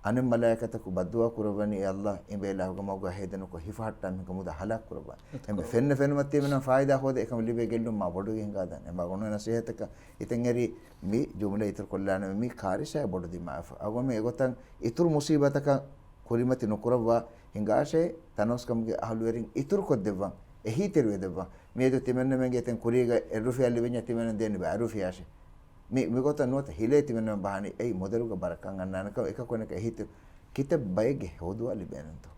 އަނެއް މަލާއިކަތަކު ބައްދުޢާ ކުރައްވަނީ، "އޭ އައްލާހް، އިނބޭލާހުގެ މަގުގަ ހޭދަނުކޮށް ހިފަހައްޓާ މީހުންގެ މުދާ ހަލާކު ކުރައްވާނެ." އެމެ ފެންނަ ފެނުމަށް ތިޔަމިނަށް ފާއިދާ ހޯދޭ، އެކަމަށް ލިބޭ ގެއްލުން މާ ބޮޑުވެގެން ހިނގާދާނެ. އެމާ ގުނަ ނަސޭހަތަކަށް ހިތަށް އެރި މި ޖުމްލަ އިތުރުކޮށްލާނަމޭ، މި ކާރިސާއެއް ބޮޑު ދިމާވެފަ. އަޅުގަނޑުމެން އެގޮތަށް އިތުރު މުސީބަތަކަށް ކުރިމަތި ނުކުރައްވާ ހިނގާށޭ، ތަނަވަސްކަމުގެ އަހުލުވެރިން އިތުރުކޮށްދެއްވަން، އެހީތެރިވެދެއްވަން. މިއަދު ތިމަންނަމެންގެ އެތެން ކުރީގަ އެއްރުފިޔާ ލިބެންޏާ ތިމަންނަމެން ދޭނެ ބައިރުފިޔާށޭ. މި، މިގޮތަށް ނުވަތަ ހިލޭ ތިމަންނަމެން ބަހަނީ އެއީ މުދަލުގަ ބަރަކާތް އަންނާނެކަން. އެކަކު އަނެކަށް އެހީތެރި، ކިތައް ބައެއްގެ ހެޔޮ ދުޢާ ލިބޭނެންތޯ؟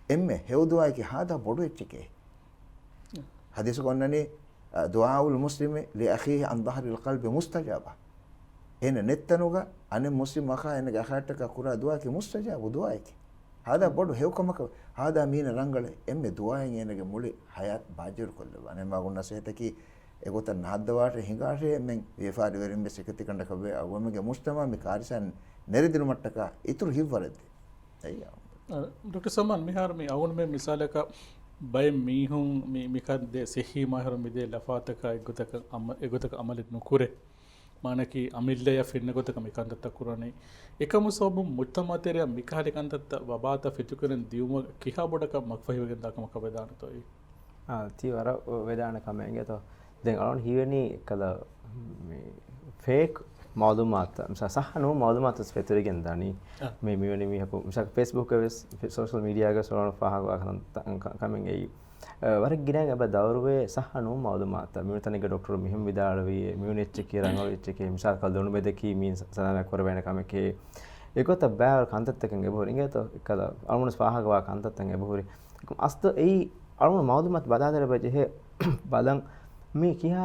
އެންމެ ހެޔޮ ދުޢާއަކީ ހާދަ ބޮޑު އެއްޗެކޭ. ޙަދީޘްގަ އޮންނަނީ، އަ، "دعاء المسلم لأخيه عن ظهر القلب مستجابة." އޭނަ ނެތްތަނުގަ އަނެއް މުސްލިމް އަޚާ އޭނަގެ އަޚާއަށްޓަކާ ކުރާ ދުޢާއަކީ މުސްތަޖާބު ދުޢާއެކޭ. ހާދަ ބޮޑު ހެޔޮ ކަމަކަށް ހާދަ މީނަ ރަނގަޅަށް އެންމެ ދުޢާއެއް އޭނަގެ މުޅި ޙަޔާތް ބާއްޖަވެރިކޮށްލައްވާނެ. އެމާ ގުނަ ނަސޭހަތަކީ އެގޮތަށް ނަހައްދަވާށޭ ހިނގާށޭ އެންމެން ވިޔަފާރިވެރިން ވެސް އެކަތި ކަނޑަކަށް ވޭ. އަޅުގަނޑުމެންގެ މުޖްތަމަޢު މި ކާރިސާއިން ނެރެދިނުމަށްޓަކާ އިތުރު ހިތްވަރެއް ދޭ. އެއްޔާ. އަ، ޑޮކްޓަރ ސަލްމާން، މިހާރު މި އަޅުގަނޑުމެން މިސާލަކަށް ބައެއް މީހުން މި، މިކަން ދޭ ސިއްހީ މަހަރު މިދޭ ލަފާތަކާ އެއްގޮތަކަށް އަމަ-، އެގޮތަކަށް އަމަލެއް ނުކުރޭ. މާނައަކީ އަމިއްލަޔަށް ފެންނަ ގޮތަކަށް މި ކަންތައްތައް ކުރަނީ. އެކަމު ސަބަބުން މުޖްތަމަޢު ތެރެއަށް މިކަހަލަ ކަންތައްތައް ވަބާތައް ފިތުކުރަން ދިއުމަށް ކިހާ ބޮޑަކަށް މަގުފަހިވެގެންދާ ކަމަކަށް ވެދާނެތޯ އެއީ؟ އާ، ތީ ވަރަށް ވެދާނެ ކަމެއް އިނގޭތޯ. ދެން އަޅުގަނޑު ހީވަނީ އެއްކަލަ މި ފޭކް މަޢުލޫމާތުތައް، މިސާ ޞައްޙަ ނޫން މަޢުލޫމާތު ފެތުރިގެން ދާނީ. އަ. މި، މިވެނި މީހަކު، މިސާލަކަށް ފޭސްބުކްގަ ވެސް، ސޯޝަލް މީޑިއާގަ ވެސް ފާހަގަވާ ކަން، ކަ-، ކަމެއް އެއީ. އަ، ވަރަށް ގިނައިން އެބަ ދައުރުވޭ ޞައްޙަ ނޫން މަޢުލޫމާތުތައް. މިވެނި ތަނެއްގަ ޑޮކްޓަރު މިހެން ވިދާޅުވީ، މިވެނި އެއްޗެކޭ، ރަނގަޅު އެއްޗެކޭ، މިސާލަކަށް ލޮނުމެދަކީ މީން ސަލާމަތް ކުރެވޭނެ ކަމެކޭ. އެގޮތަށް ބައިވަރު ކަންތައްތަކެއް އެބަހުރި އިނގޭތޯ، އެއްކަލަ އަޅުގަނޑު ފާހަގަވާ ކަންތައްތައް އެބަހުރި. އަސްލު އެއީ އަޅުގަނޑު މަޢުލޫމާތު ބަލާލައިރު އެބަ ޖެހޭ ބަލަން މީ ކިހާ،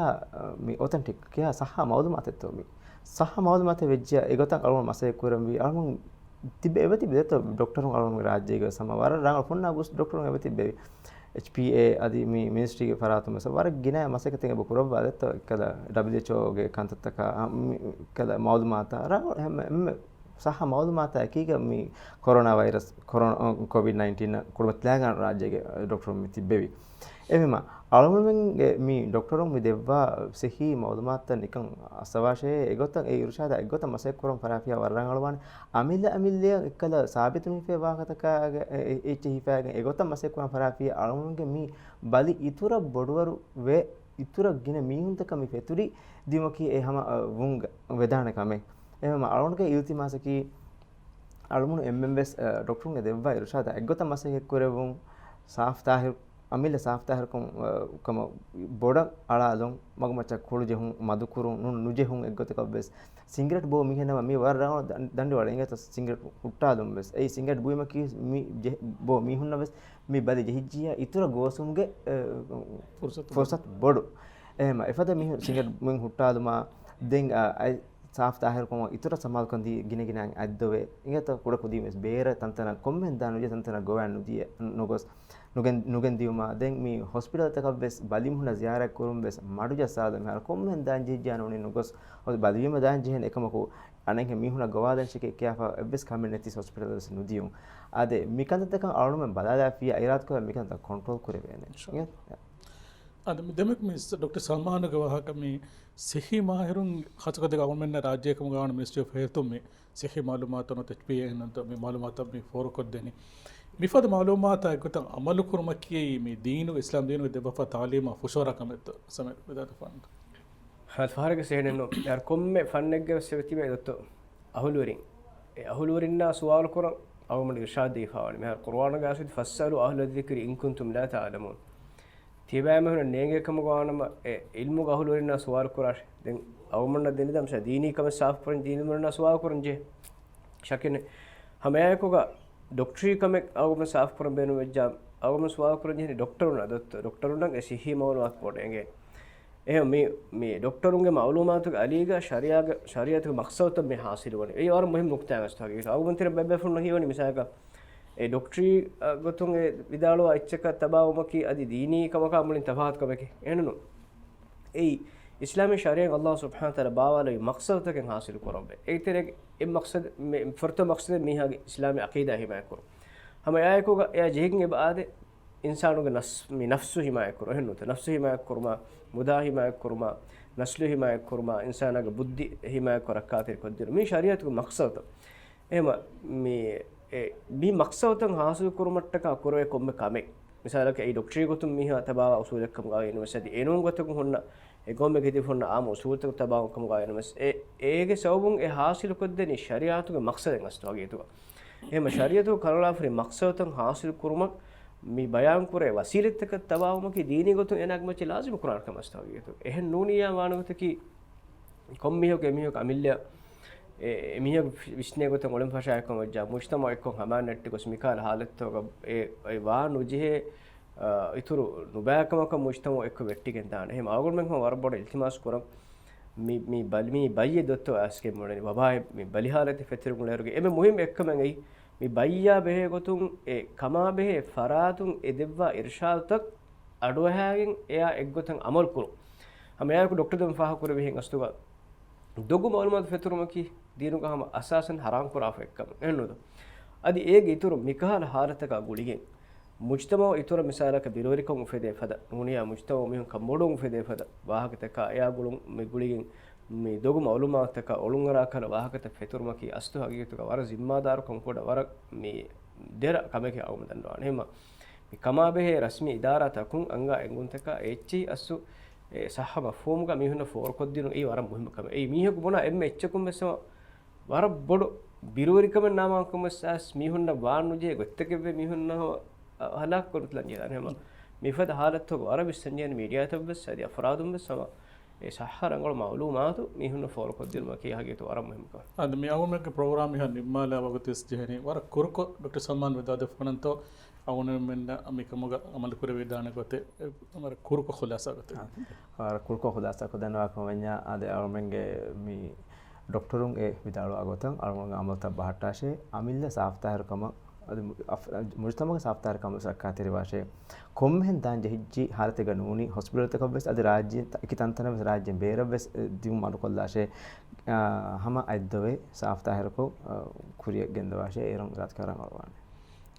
މީ އޮތެންޓިކް، ކިހާ ޞައްޙަ މަޢުލޫމާތެއްތޯ މީ. ޞައްޙަ މަޢުލޫމާތެއް ވެއްޖިއްޔާ އެގޮތަށް އަޅުގަނޑު މަސައްކަތް ކުރަންވީ. އަޅުގަނޑު ތިބެ އެބަތިބެ ދެތޯ ޑޮކްޓަރުން އަޅުގަނޑުގެ ރާއްޖޭގަ ވެސް ހަމަ ވަރަށް ރަނގަޅު ފުންނާ ގުސް ޑޮކްޓަރުން އެބަތިބެވި. އެޗްޕީއޭ އަދި މި މިނިސްޓްރީގެ ފަރާތުން ވެސް ވަރަށް ގިނަ މަސައްކަތެއް އެބަ ކުރައްވާ ދެއްތޯ އެއްކަލަ ޑަބްލިއުއެޗްއޯގެ ކަންތައްތަކާ އެއްކަލަ މައުލޫމާތާ ރަނގަޅު އެހެން އެންމެ ސައްހަ މައުލޫމާތާ އެކީގަ މި ކޮރޯނާ ވައިރަސް، ކޮރޯނާ، ކޮވިޑް ނައިންޓީން ކުރިމަތިލާގަން ރާއްޖޭގެ ޑޮކްޓަރުން މި ތިއްބެވި. އެހެންވީމަ، އަޅުގަނޑުމެންގެ މި ޑޮކްޓަރުން މި ދެއްވާ ސިއްހީ މައުލޫމާތުތައް ނިކަން އައްސަވާށޭ، އެގޮތަށް އެ އިރުޝާދާ އެއްގޮތަށް މަސައްކަތް ކުރަން ފަރާފިޔާ ވަރަށް ރަނގަޅުވާނެ. އަމިއްލަ އަމިއްލައަށް އެއްކަލަ ސާބިތު މިފޭ ވާހަކަތަކާގެ އެ-، އެ-، އެއްޗެއް ހިފާގެން އެގޮތަށް މަސައްކަތް ކުރަން ފަރާފިޔާ އަޅުގަނޑުގެ މި ބަލި އިތުރަށް ބޮޑުވަރު ވެ، އިތުރަށް ގިނަ މީހުންތަކަށް މި ފެތުރި ދިއުމަކީ އެ ހަމަ، އަ، ވުން ވެދާނެ ކަމެއް. އެހެންވީމަ އަޅުގަނޑުގެ އިލްތިމާސަކީ، އަޅުގަނޑު އެންމެންވެސް، އަ، ޑޮކްޓަރުންގެ ދެއްވާ އިރުޝާދާ އެއްގޮތަށް މަސައްކަތް ކުރެއްވުން، ސާފު ތާހިރު، އަމިއްލަ ސާފު ތާހިރުކަން، އަ، ކަމަށް ބޮޑަށް އަޅާލުން، މަގުމައްޗަށް ކުޅު ޖެހުން، މަދުކުރުން، ނު-، ނުޖެހުން އެއްގޮތަކަށްވެސް. ސިނގްރެޓް ބޯ މީހެއް ނަމަ މީ ވަރަށް ރަނގަޅު ދަން-، ދަނޑިވަޅެއް އިނގޭތޯ ސިނގްރެޓް ހުއްޓާލުންވެސް. އެއީ ސިނގްރެޓް ބުއިމަކީ މި ޖެ-، ބޯ މީހުންނަށްވެސް މި ބަލި ޖެހިއްޖިއްޔާ އިތުރަށް ގޯސްވުމުގެ، އެ، ފުރުސަތު ފުރުސަތު ބޮޑު. އެހެންވީމަ އެފަދަ މީހުން ސިނގްރެޓް ބުއިން ހުއްޓާލުމާ ދެން، އަ، އައި ސާފު ތާހިރުކަމަށް އިތުރަށް ސަމާލުކަން ދީ ގިނަ ގިނައިން އަތްދޮވެ އިނގޭތޯ ކުޑަ ކުދީން ވެސް ބޭރަށް ތަންތަނަށް ކޮންމެހެން ދާން ނުޖެހޭ ތަންތަނަށް ގޮވައި ނުދިޔަ ނުގޮސް ނުގެން-، ނުގެން ދިޔުމާ ދެން މި ހޮސްޕިޓަލްތަކަށް ވެސް ބަލިމީހުންނަށް ޒިޔާރަތް ކުރުން ވެސް މަޑުޖައްސާލުން މިހާރު ކޮންމެހެން ދާން ޖެހިއްޖެ ނޫނީ ނުގޮސް އޮތް ބަލިވީމަ ދާން ޖެހޭނެ އެކަމަކު އަނެއްހެން މީހުންނަށް ގޮވާލަން ޝެކެއް ކިޔާފަ އެއްވެސް ކަމެއް ނެތި ހޮސްޕިޓަލް ވެސް ނުދިޔުން. އާދެ، މިކަންތައްތަކަށް އަޅުމެން ބަލާލާފިޔާ އިރާދަކުރާ މިކަންތައް ކޮންޓްރޯލް ކުރެވޭނެ. އިންޝާﷲ. އިނގޭ؟ އާދެ، މި ދެމެކް މި ޑޮކްޓަރ ސަލްމާނުގެ ވާހަކަ މި ސިއްހީ މާހިރުން ހަތުގަދެ އަޅުމެންނަށް ރާއްޖޭ ކަމުގަ ވާން މިނިސްޓްރީ އޮފް ހެލްތުން މި ސިއްހީ މައުލޫމާތު އޮންނަ އެޗްޕީއޭ އިން މި މައުލޫމާތަށް މި ފޯރުކޮށްދެނީ. މިފަދަ މައުލޫމާތާ އެއްގޮތަށް އަމަލު ކުރުމަކީ މި ދީނުގެ، އިސްލާމް ދީނުގެ ދެއްވާފަ ތާލީމާ ފުށުއަރާ ކަމެއްތޯ؟ ސަމެ ވިދާދަފާން. ހަ، ފަހަރެއްގެ ސޭނެއްނު. އެ ހަރު ކޮންމެ ފަންނެއްގެ ވެސް އެބަތިބޭ ދޮއްތޯ އަހުލުވެރިން. އެ އަހުލުވެރިންނާ ސުވާލު ކުރަން އަޅުގަނޑު އިރްޝާދް ދީފާވަނީ. މިހާރު ޤުރުއާނުގައި އަސްލު فاسألوا أهل الذكر إن كنتم لا تعلمون. ތިޔަބައިމީހުނަށް ނޭނގޭ ކަމުގަ ވާނަމަ، އެ އިލްމުގެ އަހުލުވެރިންނާ ސުވާލު ކުރާށޭ. ދެން އަޅުގަނޑަށް ދެންނެވިދާ މިސާ ދީނީ ކަމެއް ސާފުކުރަން ދީނީ އަހުލުވެރިންނާ ސުވާލު ކުރަން ޖެހޭ. ޝައްކެއް ނެތް. ހަމައެއާއެކުގަ ޑޮކްޓަރީ ކަމެއް އަޅުގަނޑު ސާފުކުރަން ބޭނުންވެއްޖާ، އަޅުގަނޑު ސުވާލު ކުރަން ޖެހެނީ ޑޮކްޓަރުންނާ ދޮއްތޯ؟ ޑޮކްޓަރުންނަށް އެ ސިއްހީ މައުލޫމާތު ބޮޑަށް އެނގޭ. އެހެން މި، މި ޑޮކްޓަރުންގެ މައުލޫމާތުގެ އަލީގަ ޝަރީޢާގެ، ޝަރީޢަތުގެ މަޤްޞަދުތައް މި ޙާޞިލުވަނީ. އެއީ ވަރަށް މުހިއްމު ނުކުތާއެއް އަސްތު ހަގީގަތަށް. އަޅުގަނޑު ތެރެ ބައެއް ބޭފުޅުންނަށް ހީވަނީ މިސާލަކަށް އެ ޑޮކްޓަރީ، އަ، ގޮތުން އެ ވިދާޅުވާ އެއްޗަކަށް ތަބާވުމަކީ އަދި ދީނީ ކަމަކާ މުޅިން ތަފާތު ކަމެކޭ. އެހެންނު. އެއީ އިސްލާމީ ޝަރީޢަތް ﷲ ސުބްޙާނަހޫ ވަތަޢާލާ ބާވާލެއްވި މަޤްޞަދުތަކެއް ޙާޞިލު ކުރަންވޭ. އޭގެ ތެރޭގަ އެއް މަޤްޞަދު، މި ފުރަތަމަ މަޤްޞަދެއް މީހާގެ އިސްލާމީ ޢަޤީދާ ޙިމާޔަތްކުރުން. ހަމައެއާއެކުގަ އެއާ ޖެހިގެން އެބަ އާދޭ އިންސާނުގެ ނަފްސު، މި ނަފްސު ޙިމާޔަތްކުރުން. އެހެންނޫންތަ؟ ނަފްސު ޙިމާޔަތްކުރުމާ، މުދާ ޙިމާޔަތްކުރުމާ، ނަސްލު ޙިމާޔަތްކުރުމާ، އިންސާނާގެ ބުއްދި ޙިމާޔަތްކޮށް ރައްކާތެރިކޮށްދިނުން. މީ ޝަރީޢަތުގެ މަޤްޞަދުތައް. އެހެމަ މި، އެ، މި މަޤްޞަދުތައް ޙާޞިލު ކުރުމަށްޓަކާ ކުރެވޭ ކޮންމެ ކަމެއް. މިސާލަކަށް އެއީ ޑޮކްޓަރީ ގޮތުން މީހާ ތަބާވާ އުޞޫލެއް ކަމުގައި ނުވެސް އަދި އެނޫން ގޮތަކުން ހުންނަ އެ ގައުމެއްގެ ތިބި ހުންނަ އާއްމު އުޞޫލުތަކު ތަބާވުން ކަމުގައި ނުވެސް އެ، އޭގެ ސަބަބުން އެ ޙާޞިލުކޮށްދެނީ ޝަރީޢަތުގެ މަޤްޞަދެއް އަސްލު ހަގީގަތުގަ. އެހެމަ ޝަރީޢަތުގަ ކަނޑައަޅާފައި މަޤްޞަދުތައް ޙާޞިލު ކުރުމަށް މި ބަޔާންކުރޭ ވަސީލަތްތަކަށް ތަބާވުމަކީ ދީނީ ގޮތުން އޭނާގެ މައްޗަށް ލާޒިމު ކުރާނެ ކަމެއް އަސްލު ހަގީގަތުގަ. އެހެން ނޫނިއްޔާ ވާނެ ގޮތަކީ ކޮންމީހަކު އެމީހަކު އަމިއްލަ އެ، އެމީހަކު ވިސްނޭ ގޮތަށް އޮޅިން ފަށާ އެއްކޮށް ވެއްޖާ، މުޖްތަމަޢު އެއްކޮށް ހަމައަށް ނެއްޓި ގޮސް މިކަހަލަ ޙާލަތްތަކުގަ އެ، އެ ވާ ނުޖެހޭ، އަ، އިތުރު ނުބައިކަމަކަށް މުޖްތަމަޢު އެއްކޮށް ވެއްޓިގެން ދާނެ. އެހެން އަޅުގަނޑުމެން ވަރަށް ބޮޑަށް އިލްތިމާސް ކުރަން މި، މި ބަލި، މި ބައްޔެއް ދޮއްތޯ އައިސްގެން މުޅެނީ ވަބާއެއް މި ބަލި ޙާލަތެއް ފެތުރި ގުޅޭއިރުގެ އެންމެ މުހިއްމު އެއްކަމެއް އެއީ، މި ބައްޔާ ބެހޭ ގޮތުން އެ ކަމާ ބެހޭ ފަރާތުން އެ ދެއްވާ އިރްޝާދުތައް އަޑުއަހާގެން އެއާ އެއްގޮތަށް އަމަލު ކުރުން. ހަމައެއާއެކު ޑޮކްޓަރު ދެން ފާހަގަ ކުރެއްވިހެން އަސްލުގަ ދޮގު މައުލޫމާތު ފެތުރުމަކީ ދީނުގަ ހަމަ އަސާސަށް ޙަރާމް ކުރާފަ އެއްކަމެއް ނުދޯ. އަދި އޭގެ އިތުރު މިކަހަލަ ޙާލަތަކާ ގުޅިގެން މުޖްތަމަޢު އިތުރަށް މިސާލަކަށް ބިރުވެރިކަން އުފެދޭ ފަދަ، ނޫނިއްޔާ މުޖްތަމަޢު މީހުން ކަންބޮޑުވުން އުފެދޭ ފަދަ ވާހަކަތަކާ އެއާ ގުޅުން މި ގުޅިގެން މި ދޮގު މައުލޫމާތުތަކާ އޮޅުންއަރާ ކަހަލަ ވާހަކަތައް ފެތުރުމަކީ އަސްލު ހަގީގަތުގަ ވަރަށް ޒިންމާދާރުކަން ކުޑަ ވަރަށް މި ދެރަ ކަމެކޭ އަޅުގަނޑު ދަންނަވާނެ. އެހެމަ މި ކަމާބެހޭ ރަސްމީ އިދާރާތަކުން އަންގާ އެނގުންތަކާ އެއްޗެހި އަސްލު އެ ޞައްޙަ މަފްހޫމުގަ މީހުންނަށް ފޯރުކޮށްދިނުން އެއީ ވަރަށް މުހިއްމު ކަމެއް. އެއީ މީހަކު ބުނާ އެންމެ އެއްޗަކުން ވެސް ވަރަށް ބޮޑު ބިރުވެރިކަމެއް ނާމާކަމަށް އައިސް މީހުންނަށް ވާން ނުޖެހޭ ގޮތްތަކެއްވެ މީހުންނަށް ހަ-، ހަލާކު ކޮށްލަން ޖެހޭ. އެހެމަ މިފަދަ ޙާލަތްތަކުގަ ވަރަށް ވިސްނަންޖެހޭނެ މީޑިއާތައް ވެސް އަދި އަފްރާދުން ވެސް ހަމަ އެ ޞައްޙަ ރަނގަޅު މައުލޫމާތު މީހުންނަށް ފޯރުކޮށްދިނުމަކީ ހަގީގަތު ވަރަށް މުހިއްމު ކަމެއް. އަދި މި އަޅުގަނޑުމެންގެ ޕްރޮގްރާމް މިހާ ނިންމާލާ ވަގުތު ވެސް ޖެހެނީ ވަރަށް ކުރުކޮށް ޑޮކްޓަރ ސަލްމާން ވިދާދެއްވަންތޯ އަޅުގަނޑުމެންނަށް މިކަމުގަ އަމަލު ކުރެވިދާނެ ގޮތެއް ވަރަށް ކުރުކޮށް ޚުލާސާ ގޮތެއް. ވަރަށް ކުރުކޮށް ޚުލާސާކޮށް ދަންނަވާކަމަށް ވަންޏާ އާދެ އަޅުމެންގެ މި ޑޮކްޓަރުން އެ ވިދާޅުވާ ގޮތަށް އަޅުގަނޑުގެ އަމަލުތައް ބަހައްޓާށޭ، އަމިއްލަ ސާފުތާހިރުކަމަށް އަދި މު-، އަފް-، މުޖުތަމަޢުގެ ސާފުތާހިރުކަމަށް ވެސް ރައްކާތެރިވާށޭ. ކޮންމެހެން ދާން ޖެހިއްޖެ ހާލަތެއްގަ ނޫނީ، ހޮސްޕިޓަލްތަކަށް ވެސް އަދި ރާއްޖޭން ތަ-، އެކި ތަންތަނަށް ވެސް ރާއްޖޭން ބޭރަށް ވެސް، އެ، ދިއުމަށް އަޑުކޮށްލާށޭ. އާ، ހަމަ އަތްދޮވެ ސާފުތާހިރުކޮށް، އާ، ކުރިއަށް ގެންދަވާށޭ. އޭރުން ރާތިކަ ރަނގަޅުވާނެ.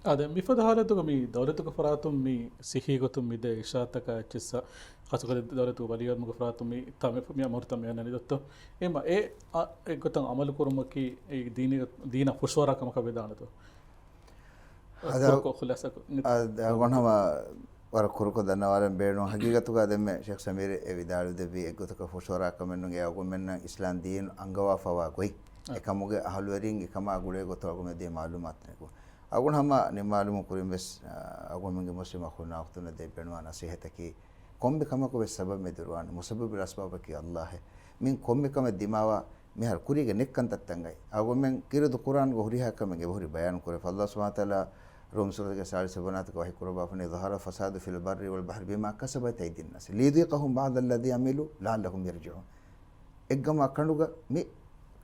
އާދެ، މިފަދަ ހާލަތުގަ މި ދައުލަތުގެ ފަރާތުން މި ސިއްހީ ގޮތުން މިދޭ އިޝާއަތަކާ އެއްޗިއްސަށް، ޚާއްޞަކޮށް ދައުލަތުގެ ވަލީއަހްމަދުގެ ފަރާތުން މި ތަ-، މި، މި އަމުރުތައް މި އަންނަނީ ދޮއްތޯ؟ އެމަ އެ، އަ، އެގޮތަށް އަމަލު ކުރުމަކީ އެ ދީނީ، ދީނަށް ފުށުއަރާ ކަމަކަށް ވެދާނެތޯ؟ އަދަ-، ކުރުކޮށް ޚުލާސަކޮށް. އަދ-، އަގުން ހަމަ ވަރަށް ކުރުކޮށް ދަންނަވާލަން ބޭނުން. ހަގީގަތުގަ ދެންމެ ޝޭޚް ސަމީރު އެ ވިދާޅުދެއްވީ އެއްގޮތަކަށް ފުށުއަރާ ކަމެއް ނޫން. އެ އަގުންމެންނަށް އިސްލާމް ދީން އަންގަވާފަވާ ގޮތް، އަ، އެކަމުގެ އަހުލުވެރިން އެކަމާ ގުޅޭ ގޮތަށް އަގުންމެން ދިޔަ މަޢުލޫމާތު ދެއްކުން. އަގުން ހަމަ ނިންމާލުމުން ކުރިން ވެސް، އަ، އަގުންމެންގެ މުސްލިމް އަޚުންނާ އުޚްތުންނަށް ދެއްވެނުވާ ނަޞޭޙަތަކީ، ކޮންމެ ކަމަކު ވެސް ސަބަބު މެދުވެރިވާނެ. މުސައްބަބު އަސްބާބަކީ ﷲ. މިން ކޮންމެ ކަމެއް ދިމާވާ މިހާރު ކުރީގެ ނެއްކަންތައްތައް އައި. އަގުންމެން ކިރިދު ޤުރްއާންގެ ހުރިހާ ކަމެއް އެބަހުރި ބަޔާން ކުރެފަ. ﷲ ސުބްޙާނަހޫ ވަތަޢާލާ ރޫމް ސޫރަތުގެ ސާޅީސް ބަނާތުގަ ވަޙީ ކުރައްވާފަނީ، ظهر الفساد في البر والبحر بما كسبت أيدي الناس ليذيقهم بعض الذي عملوا لعلهم يرجعون. އެއްގަމާ ކަނޑުގަ މި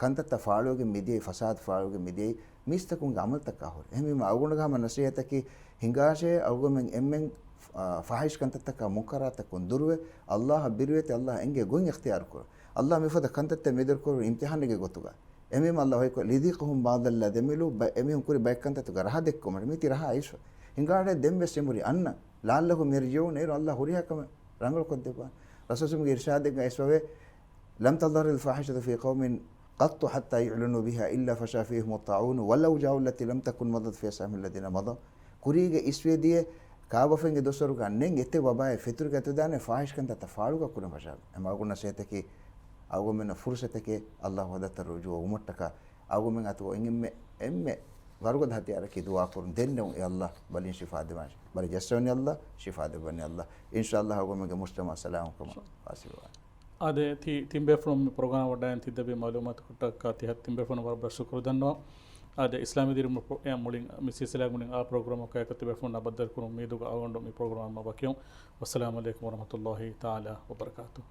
ކަންތައްތައް ފާޅުވެގެން މިދިޔައީ، ފަސާދަ ފާޅުވެގެން މިދިޔައީ މީސްތަކުންގެ ޢަމަލުތަކާ ހުރެ. އެހެންވީމަ އަގުންގެ ހަމަ ނަޞޭޙަތަކީ ހިނގާށޭ އަގުންމެން އެންމެން، އާ، ފާޙިޝް ކަންތައްތަކާ މުންކަރާތަކުން ދުރުވެ، ﷲ އަށް ބިރުވެތި، ﷲ އެންގޭ ގޮތް އިޚްތިޔާރު ކުރުން. ﷲ މިފަދަ ކަންތައްތައް މެދުވެރި ކުރުން އިމްތިޙާނެއްގެ ގޮތުގަ. އެމީމަ ﷲ ހޮތްކޮށް، ليذيقهم بعض الذي عملوا، ބަ-، އެމީހުން ކުރި ބައެއް ކަންތައްތަކުގަ ރަހަ ދެއްކުމަށް. މީތި ރަހަ އައިސްފަ. ހިނގާށޭ ދެން ވެސް އެނބުރި އަންނަ، لعلهم يرجعون، އޭރު ﷲ ހުރިހާ ކަމެއް ރަނގަޅުކޮށްދެއްވާނެ. ރަސޫލުގެ އިރްޝާދެއްގަ އައިސްފަވޭ، لم تظهر الفاحشة في قوم قط حتى يعلنوا بها إلا فشا فيهم الطاعون والأوجاع التي لم تكن مضت في أسلافهم الذين مضوا. ކުރީގެ އިސްވެދިޔަ ކާބަފައިންގެ ދުވަސްވަރުގަ ނެތް އެތެއް ވަބާއެއް ފެތުރިގަތުދާނެ ފާޙިޝް ކަންތައްތައް ފާޅުގަ ކުރިން ފަށާފަ. އެމަ އަގުން ނަޞޭޙަތަކީ އަގުންމެންނަށް ފުރުޞަތެކޭ ﷲ ހަދައަށް ރުޖޫޢަ ވުމަށްޓަކާ. އަގުންމެން އަތުގަ އިން އެންމެ، އެންމެ ވަރުގަދަ ހަތިޔާރަކީ ދުޢާ ކުރުން. ދެންނެވުން އެ ﷲ ބަލިން ޝިފާ ދެވާނެ. ބަލި ޖައްސަވަނީ ﷲ، ޝިފާ ދެއްވަނީ ﷲ. އިންޝާﷲ އަގުންމެންގެ މުޖްތަމަޢު ސަލާމަތްކަމަށް ވާސިލުވާނެ. އާދެ، ތި-، ތިން ބޭފުޅުން މި ޕްރޮގްރާމް ވަޑައިގެން ތިއްބެވި މަޢުލޫމާތު ކޮށްޓަކާ ތި ހަ-، ތިން ބޭފުޅުން ވަރަށް ބޮޑަށް ޝުކުރު ދަންނަވަން. އާދެ، އިސްލާމީ ދިރި މު-، އެ މުޅިން މި ސިލްސިލާ މުޅިން އާ ޕްރޮގްރާމަކާއެކު ތި ބޭފުޅުންނާ ބައްދަލުކުރުން އުއްމީދުގަ އަޅުގަނޑު މި ޕްރޮގްރާމް ވަކިވަން. ވައްސަލާމު ޢަލައިކުމް ވަރަޙްމަތުﷲ ތަޢާލާ ވަބަރަކާތުހު.